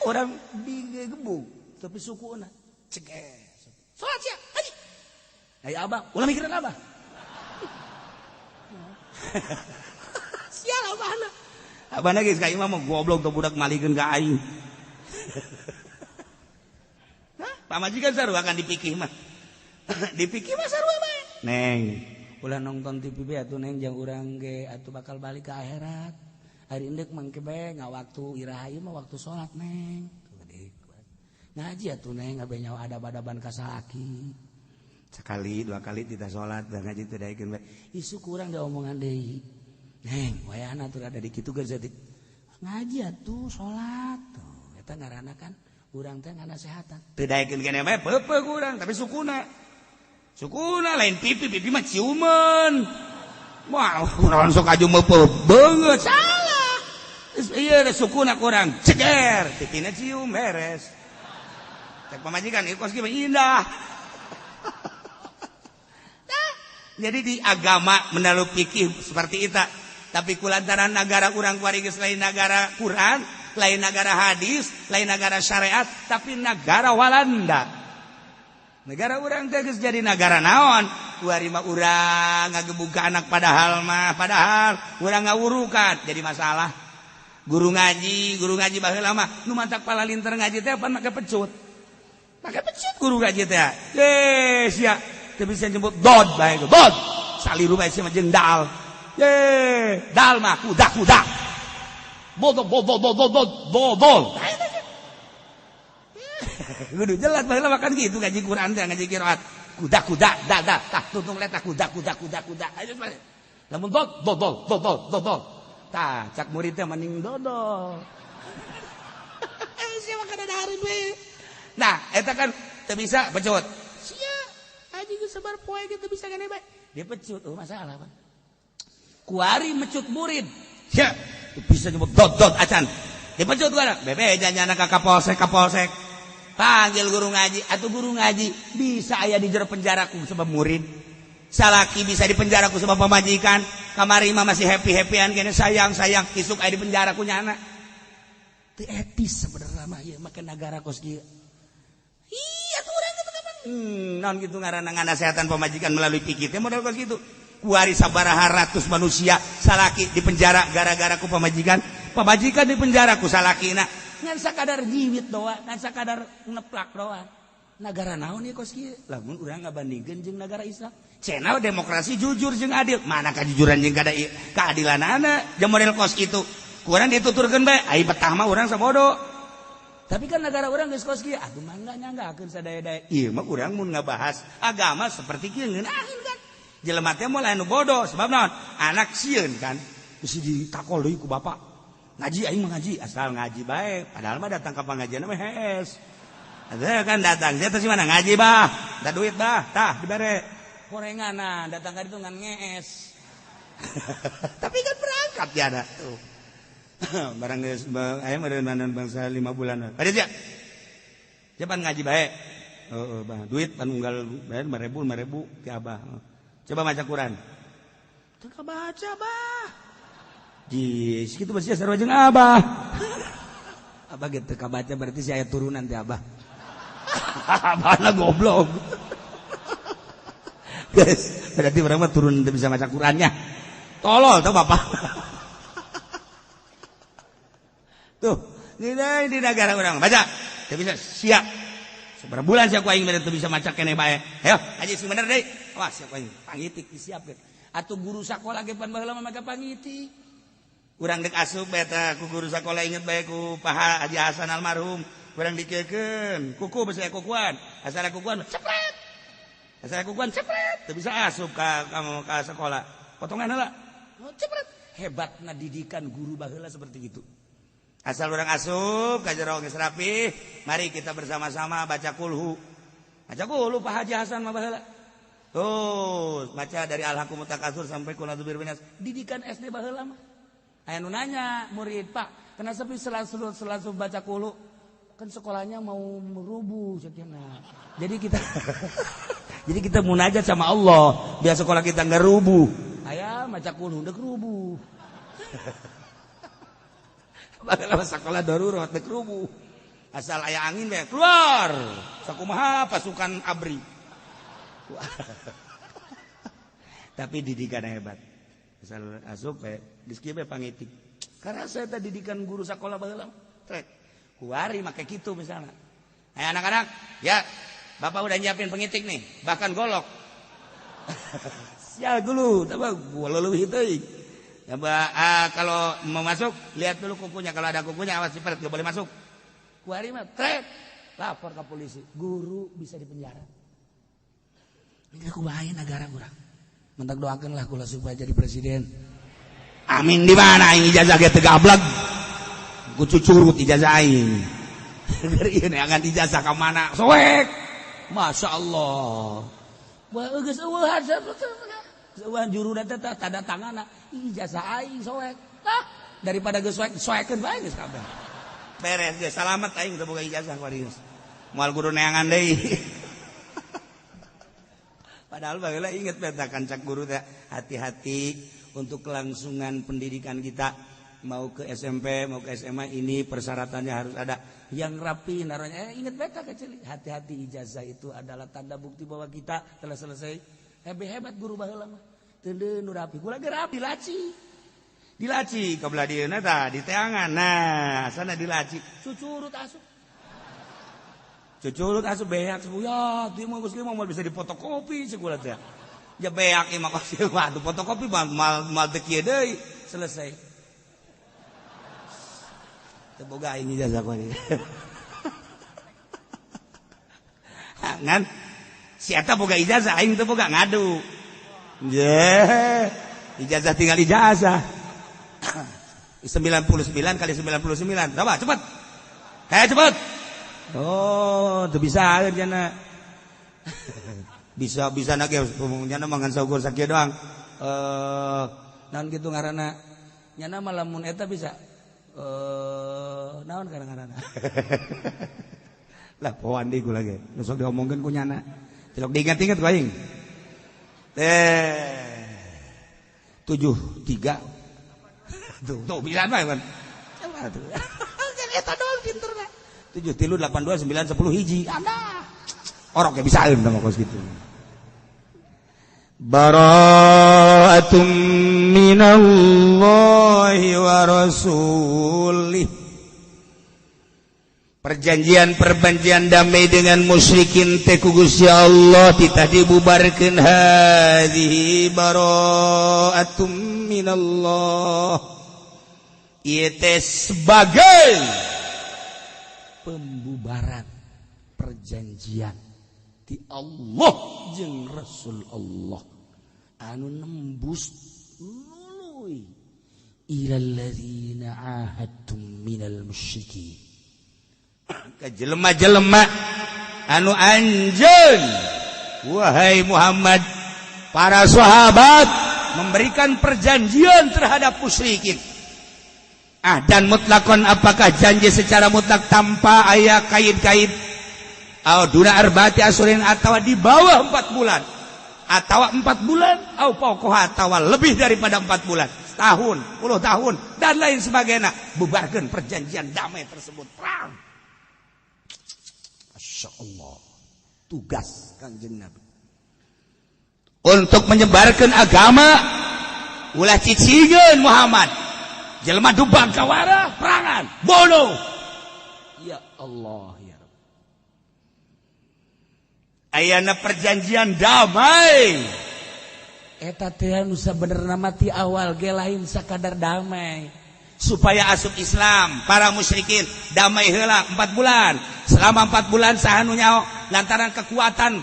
urang digebug tapi sukuna ceges. Salat sia, ngaji. Ai abah, ulah mikiran abah. Sial abahna. Abahna geus ka imah mah goblok teu budak malikeun ka aing. Hah, pamajikan sarua kan dipikih mah. Dipikih mah sarua bae. Neng, ulah nonton TV bae atuh neng jang urang ge atuh bakal balik ke akhirat. Ari endek mangke bae ngawaktu iraha ieu mah waktu salat neng. Ngaji atuh neng abe nyawa adab-adaban ka salaki. Sekali dua kali tidak salat dan ngaji teu daekeun bae. Isu kurang diomongan deui. Neng, wayahna tuh ada di kitu geus jadi ngaji atuh salat. Tuh, eta ngaranna kan urang teh nganasehatan. Teu daekeun keneh bae peupeuh urang tapi sukuna. Sukuna lain pipi, pipi mah ciuman. Wah, urang sok aju meupeut beungeut. Salah. Ieu sukuna kurang ceger, pipina cium beres. Cek pamajikan ieu kos kieu indah. Nah, jadi di agama menalu pikir seperti itu. Tapi kulantaran negara urang kuari geus lain negara Quran, lain negara hadis, lain negara syariat, tapi negara Walanda. Negara urang teh geus jadi negara naon? Kuari mah urang ngagebug ka anak padahal mah, padahal urang ngawurukan jadi masalah. Guru ngaji baheula mah nu mantak palalinter ngaji teh pan make pecut. Make pecut guru ngaji teh. Ye sia teu bisa nyebut dod bae dod. Saliru bae sia mah jeung dal. Ye, dal mah kuda kuda. Bodol bodol bodol bodol bodol. Kudu jelas baheula makan gitu ngaji Quran teh ngaji qiraat. Kuda kuda da da tah tuntung letah kuda kuda kuda kuda. Ayo lamun dod dodol dodol dodol. Tah cak murid teh mending dodol. Sia mah kada dahareun we. Nah, eta kan teu bisa pecut. Sia haji geus sabar poe ge teu bisa gane bae. Dia pecut, oh masalah Pak. Kuari mecut murid. Sia bisa nyebut dod-dod acan. Dipecut gua. Bebe janyana ka kapolsek kapolsek. Panggil guru ngaji, atuh guru ngaji bisa aya di jero penjara ku sebab murid. Salaki bisa di penjara ku sebab pamajikan. Kamari mah masih happy-happyan kene sayang-sayang isuk aya di penjara ku nyana. Teu etis sebenarnya mah ieu make nagara kos kieu. Iya tuh urang kitu kapan? Naon kitu ngaranna nganasehatan pamajikan melalui pikir teh model kos kitu. Kuari sabaraha ratus manusia salaki di penjara gara-gara ku pamajikan, pamajikan di penjara ku salakina. Ngan sakadar jiwit doa, ngan sakadar neplak doa. Nagara naon ieu kos kieu? Lamun urang ngabandingkeun jeung nagara Islam. Cenah demokrasi jujur jeung adil. Mana kajujuran jeung keadilanana jeung model kos kitu. Ku urang dituturkeun bae, ai betah mah urang sabodo. Tapi kan negara urang geus kos kieu, atuh mangga nyanggakeun sadaya-daya. Ieu mah urang mun ngabahas agama seperti kieu ngeunaheun kan. Jelema teh moal anu bodoh sebab naon? Anak sieun kan. Bisi ditakol deui ku bapak. Ngaji aing mah ngaji, asal ngaji bae. Padahal mah datang ka pengajian mah hees. Ada kan datang, dia terus mana ngaji bah, da duit bah, tah dibere. Gorengan datang ka ditu ngan ngees. Tapi kan berangkat ya ada tuh. Barang geus aya meureun bangsa 5 bulan. Ada sia. Cepat ngaji bae. Heeh, bah, duit pan unggal bayar 5000 5000 ti abah. Coba baca Quran. Teu kabaca bah. Jis, kitu masih sarua jeung abah. Abah ge teu kabaca berarti si aya turunan ti abah. Abahna goblok. Guys, berarti urang mah turun teu bisa maca Qurannya. Tolol tuh bapak. Tuh, ini di negara urang baca. Teu bisa siap. Seberapa bulan sia ku aing teu bisa maca keneh bae. Ayo, ngaji sing bener deui. Wah, sia ku aing pangitik disiapkeun. Atuh guru sakola ge pan baheula mah make pangitik. Urang dek asup bae tah ku guru sakola inget bae ku Pak Haji Hasan almarhum. Urang dikekeun, kuku besi kukuan, asal kukuan cepret. Asal kukuan cepret, teu bisa asup ka sekolah. Potongan heula. Cepret. Hebatna didikan guru baheula seperti itu. Asal urang asup ka jero geus rapi, mari kita bersama-sama baca kulhu. Baca kulhu Pak Haji Hasan mah baheula. Tuh, baca dari Al-Hakumut Takatsur sampai Qul a'udzu birabbinas. Didikan SD baheula mah. Aya nu nanya murid, "Pak, kenapa sepi selalu baca kulhu? Kan sekolahnya mau merubuh cenah." Jadi kita jadi kita munajat sama Allah biar sekolah kita enggak rubuh. Aya maca kulhu dek rubuh. Baheula sekolah darurat dek rubuh. Asal aya angin bae keluar. Sakumaha pasukan ABRI. Tapi didikan hebat. Asal asup bae geus kieu bae pangitik. Karena saya tadi didikan guru sekolah baheula. Trek. Kuari make kitu misalnya. Ayo anak-anak, ya bapak udah nyiapin pengitik nih, bahkan golok. Sial dulu, tapi gua leuwih teuing. Ya, kalau mau masuk, lihat dulu kukunya. Kalau ada kukunya awas sipret, gak boleh masuk. Kuari mah trek, lapor ke polisi. Guru bisa dipenjara. Ini aku bahaya negara urang. Mentak doakanlah kula supaya jadi presiden. Amin di mana aing ijazah ge teu gableg. Ku cucurut ijazah aing. Keur ieu neangan ijazah ka mana? Soek. Masya Allah. Wah geus eueuhan eueuhan juruna teh tanda tanganna ijazah aing soek. Tah daripada geus soek soekeun bae geus kabeh. Beres geus salamet aing teu boga ijazah kuari geus. Moal guru neangan deui. Padahal baheula inget beta kancak guru teh hati-hati untuk kelangsungan pendidikan kita. Mau ke SMP, mau ke SMA ini persyaratannya harus ada yang rapi naronya. Ingat beta kecil, hati-hati ijazah itu adalah tanda bukti bahwa kita telah selesai. Hebat guru baheula mah. Teu nu rapi, gua lagi rapi laci. Dilaci ka belah dieuna tah di teangan. Nah, sana dilaci. Cucurut asup. Cucurut asup beak ya, ieu mah geus mah bisa dipotokopi segula teh. Ja beak ieu mah kos waduh fotokopi mal teu kieu deui. Selesai. Teboga ini ijazah ku ini. Ngan si eta boga ijazah aing teu boga ngadu. Ye, ijazah tinggal ijazah. 99 kali 99. Coba cepet. Kayak cepet. Oh, teu bisa jana. Bisa na ge nyana mah ngan saukur sakieu doang. Naon kitu ngaranna? Nyana mah lamun eta bisa. Naon kadang-kadang lah poan di gua lagi besok diomongkeun ku nyana tilok diingat-ingat ku aing teh 73 tuh tuh bisa mah kan coba tuh kan eta doang pinterna 7 3 8 2 9 10 hiji anda orok ge bisaeun tah kos kitu. Bara'atum minallahi wa rasulih. Perjanjian-perjanjian damai dengan musyrikin teh ku Gusti Allah titah dibubarkeun. Hadhihi bara'atum minallah, ieu teh sebagai pembubaran perjanjian di Allah jeung Rasul Allah anu nembus nuluy ilal ladzina ahadtum minal musyrikin, ke jelema-jelema anu anjeun, wahai Muhammad, para sahabat, memberikan perjanjian terhadap musyrikin. Ah, dan mutlakon, apakah janji secara mutlak tanpa aya kait-kait, au duna arba'ati asyhurin, atau di bawah 4 bulan, atau 4 bulan, au fauqoha, atau lebih daripada 4 bulan, setahun, puluh tahun, dan lain sebagainya, bubarkan perjanjian damai tersebut, perang. Masya Allah, tugas Kanjeng Nabi untuk menyebarkan agama. Ulah cicingeun Muhammad, jelema dubang kawara perangan bodoh. Ya Allah, ya Rabb. Ayana perjanjian damai. Eta teh nu sabenerna mah ti awal ge lain sakadar damai. Supaya asup Islam para musyrikin, damai heula 4 bulan. Selama 4 bulan saha nu nyaho, lantaran kekuatan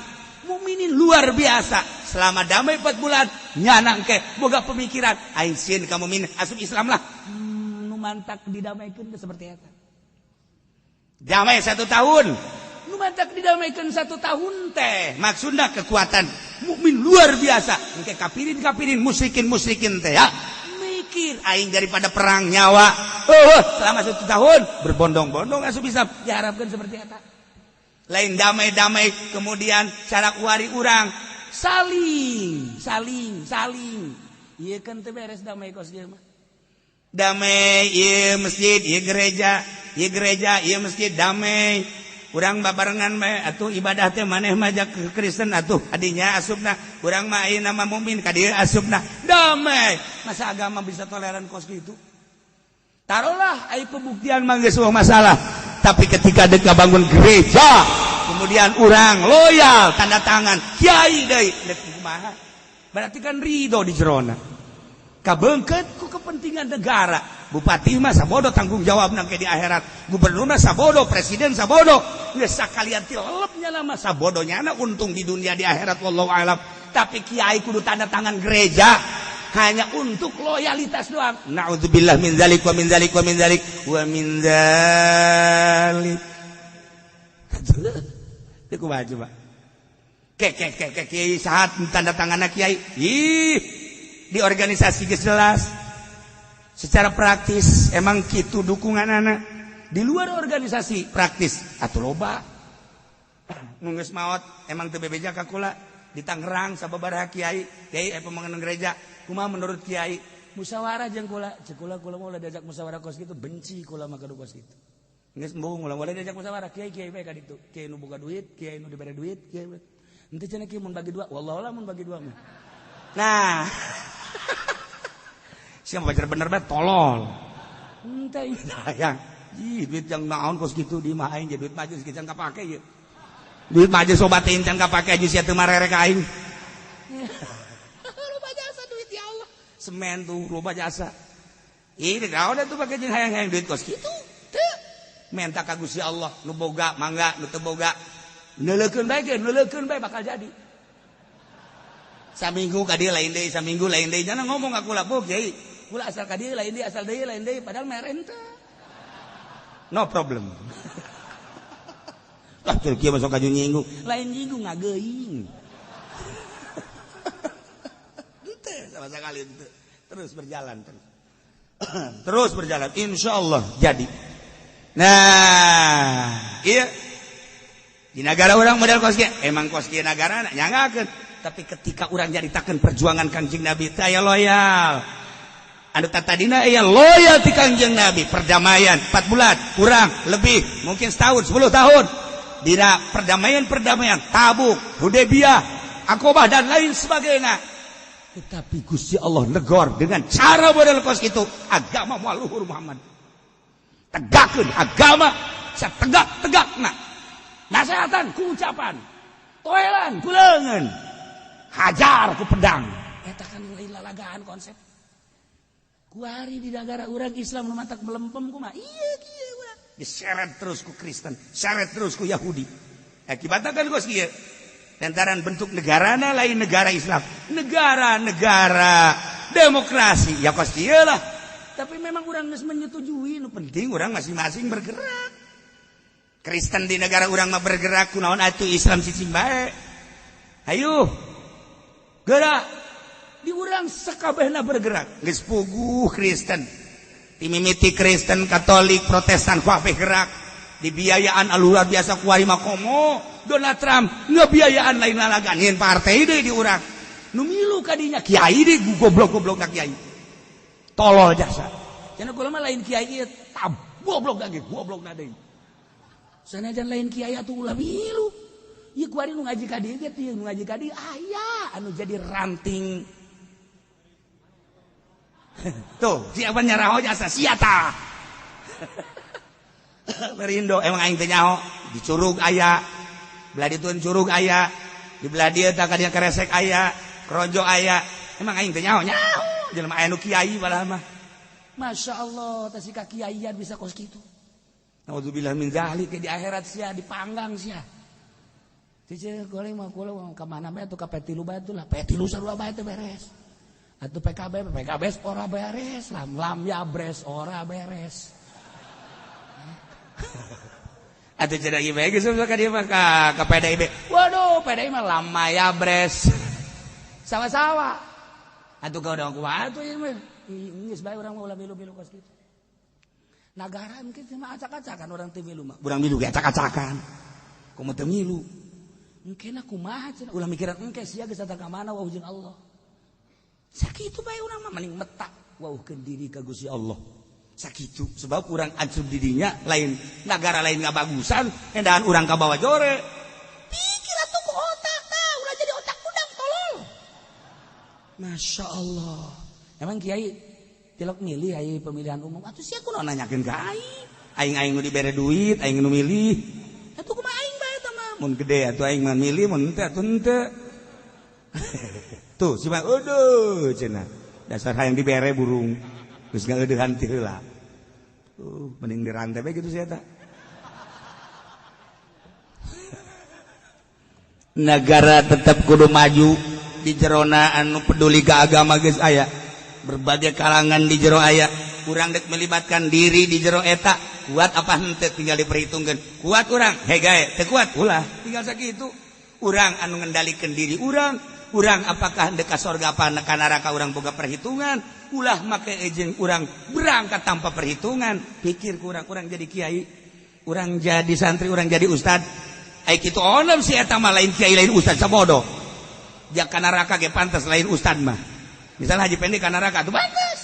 mukminin luar biasa. Selama damai 4 bulan, nyana ke boga pemikiran, aing sieun ka mukmin, asup Islam lah. Nu mantak didamaikan seperti eta. Damai satu tahun. Nu mantak didamaikan satu tahun teh maksudnya kekuatan mukmin luar biasa. Engke kapirin kapirin, musyrikin musyrikin teh ya mikir, aing daripada perang nyawa, oh, selama satu tahun berbondong-bondong asup Islam. Diharapkan seperti eta. Lain damai-damai kemudian cara wari urang saling saling saling. Iya kan, teu beres damai kos dia mah. Damai, iya masjid, iya gereja, iya gereja, iya masjid, damai urang babarengan bae atuh ibadah teh. Maneh mah ke Kristen atuh adinya asupna, urang mah ayeuna mah mukmin ka dieu asupna, damai. Masa agama bisa toleran kos gitu? Taruhlah ai pembuktian mah geus masalah, tapi ketika dek bangun gereja kemudian urang loyal tanda tangan kiai deui, dek kumaha? Berarti kan ridho di jerona, kabengket ku kepentingan negara. Bupati mah sabodo tanggung jawab nangke di akhirat, gubernur mah sabodo, presiden sabodo, geus sakalian tilepnya lama sabodonya anak untung di dunia, di akhirat wallahu alam. Tapi kiai kudu tanda tangan gereja hanya untuk loyalitas doang. Naudzubillah min zalik wa min zalik wa min zalik wa min zalik. Itu kumaha coba? Ke ke ke ke kiai saat tanda tangan kiai? Ih, di organisasi geus jelas secara praktis emang gitu dukungan anak. Di luar organisasi praktis atau loba nu geus maot emang teu bebeja ka kula di Tangerang sababaraha kiai. Kiai, pembangunan gereja kumaha menurut kiai? Musyawarah jeung kula, cek kula, kula mau diajak musyawarah kos gitu, benci kula mah kos gitu. Geus embung, ulah boleh diajak musyawarah. Kiai kiai bae ka ditu, kiai nu boga duit, kiai nu dibere duit, kiai henteu cenah kieu mun bagi dua, wallahu lah mun bagi dua mah. Nah, siapa baca bener banget tolol. Henteu. Sayang. Ih, duit yang naon kos gitu di mah aing, duit majelis can kapake ieu. Duit majelis sobatin can kapake aja sia teu marere ka aing. Loba jasa duit, ya Allah. Semen tuh loba jasa. Ih, naon atuh pake jeung hayang-hayang duit kos kitu. Teu. Menta ka Gusti Allah, nu boga mangga, nu teu boga neuleukeun bae ge, neuleukeun bae bakal jadi. Saminggu ka dieu lain deui, saminggu lain deui. Jangan ngomong aku lah, Bu, kiai. Kula asal ka dieu lain deui, asal deui lain deui, padahal mere henteu. No problem. Lah, kieu masuk ka nyinggung. Lain nyinggung, ngageuing. Henteu sama sekali henteu. Terus berjalan terus. Terus berjalan, insya Allah jadi. Nah, iya di negara orang model kos kieu, emang kos kieu negara nyangakeun. Tapi ketika orang nyaritakeun perjuangan Kanjeng Nabi teh aya loyal. Anu tadina aya loyal ti Kanjeng Nabi, perdamaian 4 bulan, kurang lebih mungkin setahun, 10 tahun. Dina perdamaian-perdamaian Tabuk, Hudaybiyah, Aqobah dan lain sebagainya. Tetapi Gusti Allah negor dengan cara model kos itu, agama moal luhur Muhammad. Tegakkeun agama. sategak-tegakna. Nasehatan ku ucapan, toelan ku leungeun, hajar ku pedang. Eta kan lain lalagaan konsep. Kuari di negara urang Islam nu matak melempem kumaha? Ieu kieu urang. Diseret terus ku Kristen, seret terus ku Yahudi. Akibatna kan geus kieu. Lantaran bentuk negarana lain negara Islam, negara-negara demokrasi ya kos kieu lah. Tapi memang urang geus menyetujui, nu penting urang masing-masing bergerak. Kristen di negara urang mah bergerak kunaon atuh Islam cicing bae. Hayu. Gerak. Di urang sakabehna bergerak. Geus puguh Kristen. Timimiti Kristen, Katolik, Protestan kabeh gerak. Dibiayaan luar biasa kuari mah komo. Donald Trump ngebiayaan lain lalagan nyeun partai deui di urang. Nu milu ka dinya kiai deui goblok-goblok ka kiai. Tolol jasa. Cenah kula mah lain kiai ieu tab goblok lagi, goblok na deui. Sanajan lain kiai atuh ulah milu. Ieu kuari nu ngaji ka dieu ge teu nu ngaji ka dieu aya anu jadi ranting. Tuh, siapa nyaraho jasa sia tah. Berindo emang aing teh nyaho di curug aya, belah dituan curug aya, di belah dieu tah ka dieu keresek aya, keronjo aya. Emang aing teh nyaho nyaho jelema aya nu kiai balah mah. Masya Allah, teh si ka kiaian bisa kos kitu. Naudzubillah min dzalik di akhirat sia dipanggang sia. Cicil goreng mah kula ka mana bae atuh ka P3 bae atuh lah, P3 sarua bae teh beres. Atuh PKB, PKB ora beres, lam lam ya bres ora beres. Atuh cenah ieu bae geus ka dieu mah ka PDIB. Waduh, PDI mah lama ya bres. Sawa-sawa. Atuh ka kumaha atuh ieu mah. Geus bae urang mah ulah milu-milu kos kitu. Nagara mungkin cuma acak-acakan orang teu milu mah. Urang milu ge acak-acakan. Kumaha teu milu? Engke kumaha cenah ulah mikiran engke sia geus datang ka mana wauh jeung Allah. Sakitu bae urang mah mending metak wauhkeun diri ka Gusti Allah. Sakitu sebab urang ancur dirinya lain nagara lain ngabagusan endahan urang ka bawa jore. Pikir atuh ku otak tah ulah jadi otak udang tolol. Masya Allah. Emang kiai tilok milih ai pemilihan umum atuh sia kunaon nanyakeun ka aing. Aing-aing nu dibere duit, aing nu milih. Atuh kumaha aing bae tah mah. Mun gede atuh aing mah milih, mun henteu atuh henteu. Tuh si mah aduh cenah. Dasar hayang dibere burung. Geus ngaeudeuhan ti heula. Mending dirantai bae gitu sia eta. Negara tetap kudu maju di jerona anu peduli ka agama geus aya. Berbagai kalangan di jero aya. Urang dek melibatkan diri di jero eta, kuat apa henteu tinggal diperhitungkeun. Kuat urang, hegae, teu kuat ulah, tinggal sakitu. Urang anu ngendalikeun diri urang, urang apakah dek ka sorga apa ka neraka urang boga perhitungan, ulah make jeung urang berangkat tanpa perhitungan. Pikir ku urang, urang jadi kiai, urang jadi santri, urang jadi ustad. Ai kitu onem si eta mah lain kiai lain ustad sabodo. Ja ka neraka ge pantas lain ustad mah. Misalnya Haji Pendi ka neraka tuh pantas.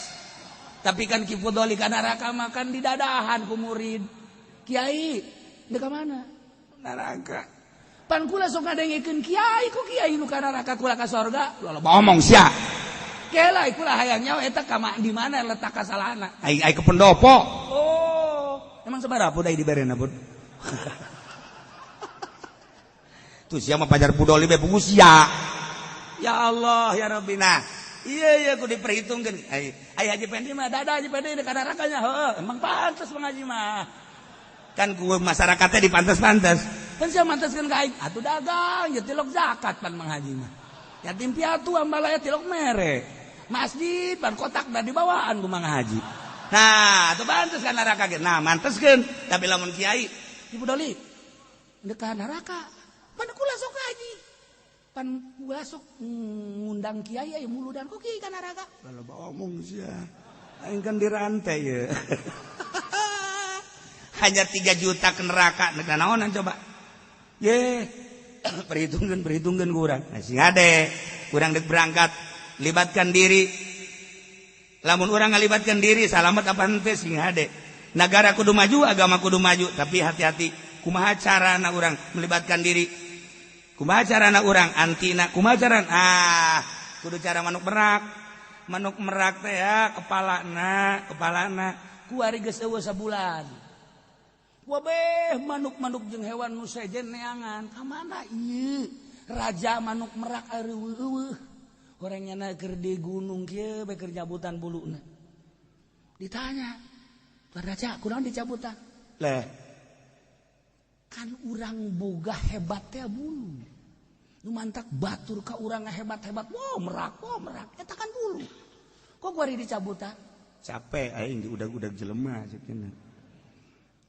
Tapi kan Ki Fudoli ka neraka makan di dadahan ku murid. Kiai dek ka mana? Neraka. Pan kula sok ngadengekeun kiai ku kiai nu ka neraka kula ka sorga. Loba omong sia. Kela kula hayang nyawa eta ka di mana letak kasalahna? Aing ai ke pendopo. Oh, emang sabaraha pud ai diberena pud? Tuh sia mah pajar Pudoli be pugu sia. Ya Allah ya Rabbi. Nah, iya iya kudu diperhitungkeun. Ai ai Haji Pendi mah dada Haji Pendi ka nerakanya heuh, emang pantes Bang Haji mah. Kan ku masyarakatnya dipantes-pantes. Kan sia manteskeun ka aing, atuh dagang ya tilok zakat pan Mang Haji mah. Yatim piatu ambalaya tilok mere. Masjid pan kotak da dibawaan ku Mang Haji. Nah, atuh pantes ka neraka ge. Nah, manteskeun. Tapi lamun kiai Ibu Doli ndek ka neraka. Pan kula sok haji. Pan kula sok ngundang kiai aya muludan ku kiai ka neraka. Loba omong sia. Aing kan dirantai ye. Hanya 3 juta ke neraka, nek naonan coba. Ye, perhitungkeun ku urang. Nah, sing ade, urang dek berangkat, libatkan diri. Lamun urang ngalibatkan diri, salamet apa henteu sing hade. Nagara kudu maju, agama kudu maju, tapi hati-hati. Kumaha carana urang melibatkan diri? Kumaha carana urang antina? Kumaha carana? Ah, kudu cara manuk merak. Manuk merak teh ya, kepalana. Kuari geus eueuh sabulan. Wabeh manuk-manuk jeung hewan nu sejen neangan ka mana ieu raja manuk merak eueuh horeng nyana keur di gunung kieu bae keur nyabutan buluna. Ditanya, "Tuan raja, kunaon dicabutan?" Leh, kan urang boga hebat teh bulu. Nu mantak batur ka urang hebat-hebat, wow merak, wow merak, eta kan bulu. Kok kuari dicabutan? Capek aing diudag-udag jelema cenah.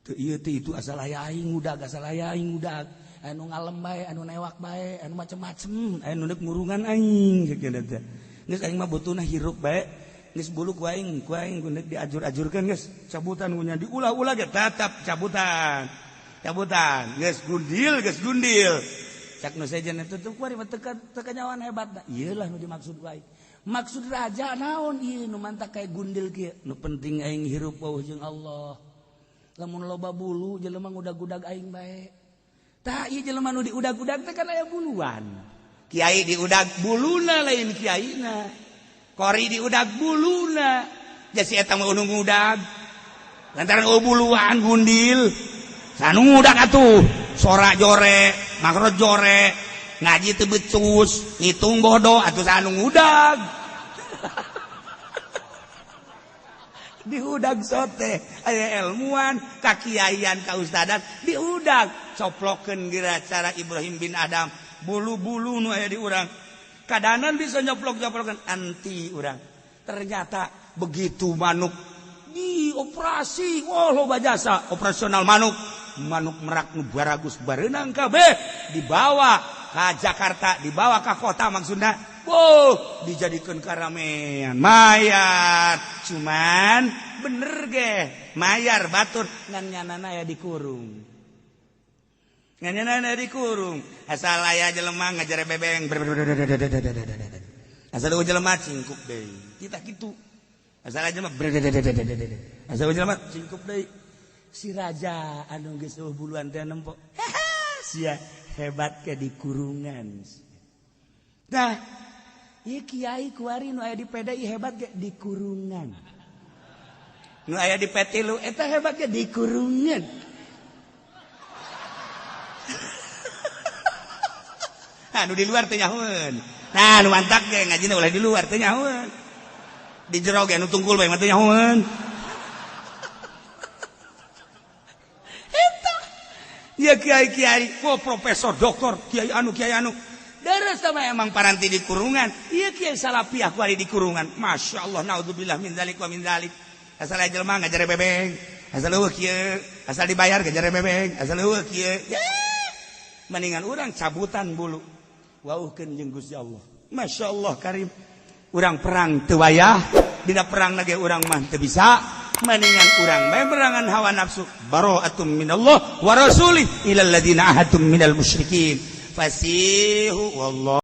Teu ieu teh itu asal aya aing udag, asal aya aing udag. Anu ngalem bae, anu newak bae, anu macem-macem, anu neuk murungan aing cenah teh. Geus aing mah butuhna hirup bae. Geus bulu ku aing kunek diajur-ajurkeun geus cabutan kunya diulah-ulah ge tetap cabutan. Cabutan, geus gundil, geus gundil. Cak nu sejen itu tuh kuari mah teu kanyawan hebat. Ieu lah nu dimaksud ku aing. Maksud raja naon ieu nu mantak kayak gundil kieu. Nu penting aing hirup wauh jeung Allah. Lamun loba bulu jelema ngudag-udag aing bae. Tah ieu jelema nu diudag-udag teh kan aya buluan. Kiai diudag buluna lain kiaina. Kori diudag buluna. Jadi eta mah nu ngudag. Lantaran buluan gundil. Sanu ngudag atuh. Sora jore, makro jore, ngaji teu becus, ngitung bodoh atuh sanu ngudag. Diudag sote aya ilmuwan, kakiaian, kaustadan, diudag. Coplokeun geura cara Ibrahim bin Adam, bulu-bulu nu aya di urang. Kadanan bisa nyoplok-nyoplokeun anti urang. Ternyata begitu manuk dioperasi, wah loba jasa operasional manuk. Manuk merak nu baragus bareunang kabeh dibawa ka Jakarta, dibawa ka kota maksudna. Wow, dijadikan karamean mayar. Cuman bener ge mayar batur ngan nyanana aya dikurung. Ngan nyanana dikurung. Asal aya jelema ngajare bebeng. Asal eueuh jelema cingkup deui. Kita kitu. Asal aya jelema asal eueuh jelema cingkup deui. Si raja anu geus eueuh buluan teh nempo. Sia hebat ke dikurungan. Nah, ieu kiai kuari nu aya di PDI hebat ge dikurungan. Nu aya di P3 eta hebat ge dikurungan. Nah, nu di luar teu nyahoeun. Nah, nu mantak ge ngajina ulah di luar teu nyahoeun. Di jero ge nu tungkul bae mah teu nyahoeun. Eta. Ya kiai-kiai, oh profesor, doktor, kiai anu, kiai anu. Deres sama emang paranti di kurungan. Iya kiai salapiah kuari di kurungan. Masya Allah, naudzubillah min dzalik wa min dzalik. Asal jelema ngajare bebeng, asal eueuh kieu, asal dibayar ngajare bebeng, asal eueuh kieu. Ya. Mendingan urang cabutan bulu. Wauhkeun jeung Gusti Allah. Masya Allah karim. Urang perang teu wayah, dina perang lagi urang mah teu bisa. Mendingan urang bae berangan hawa nafsu. Bara'atum minallah wa rasulih ilal ladzina ahadtum minal musyrikin. Fasihu wallah.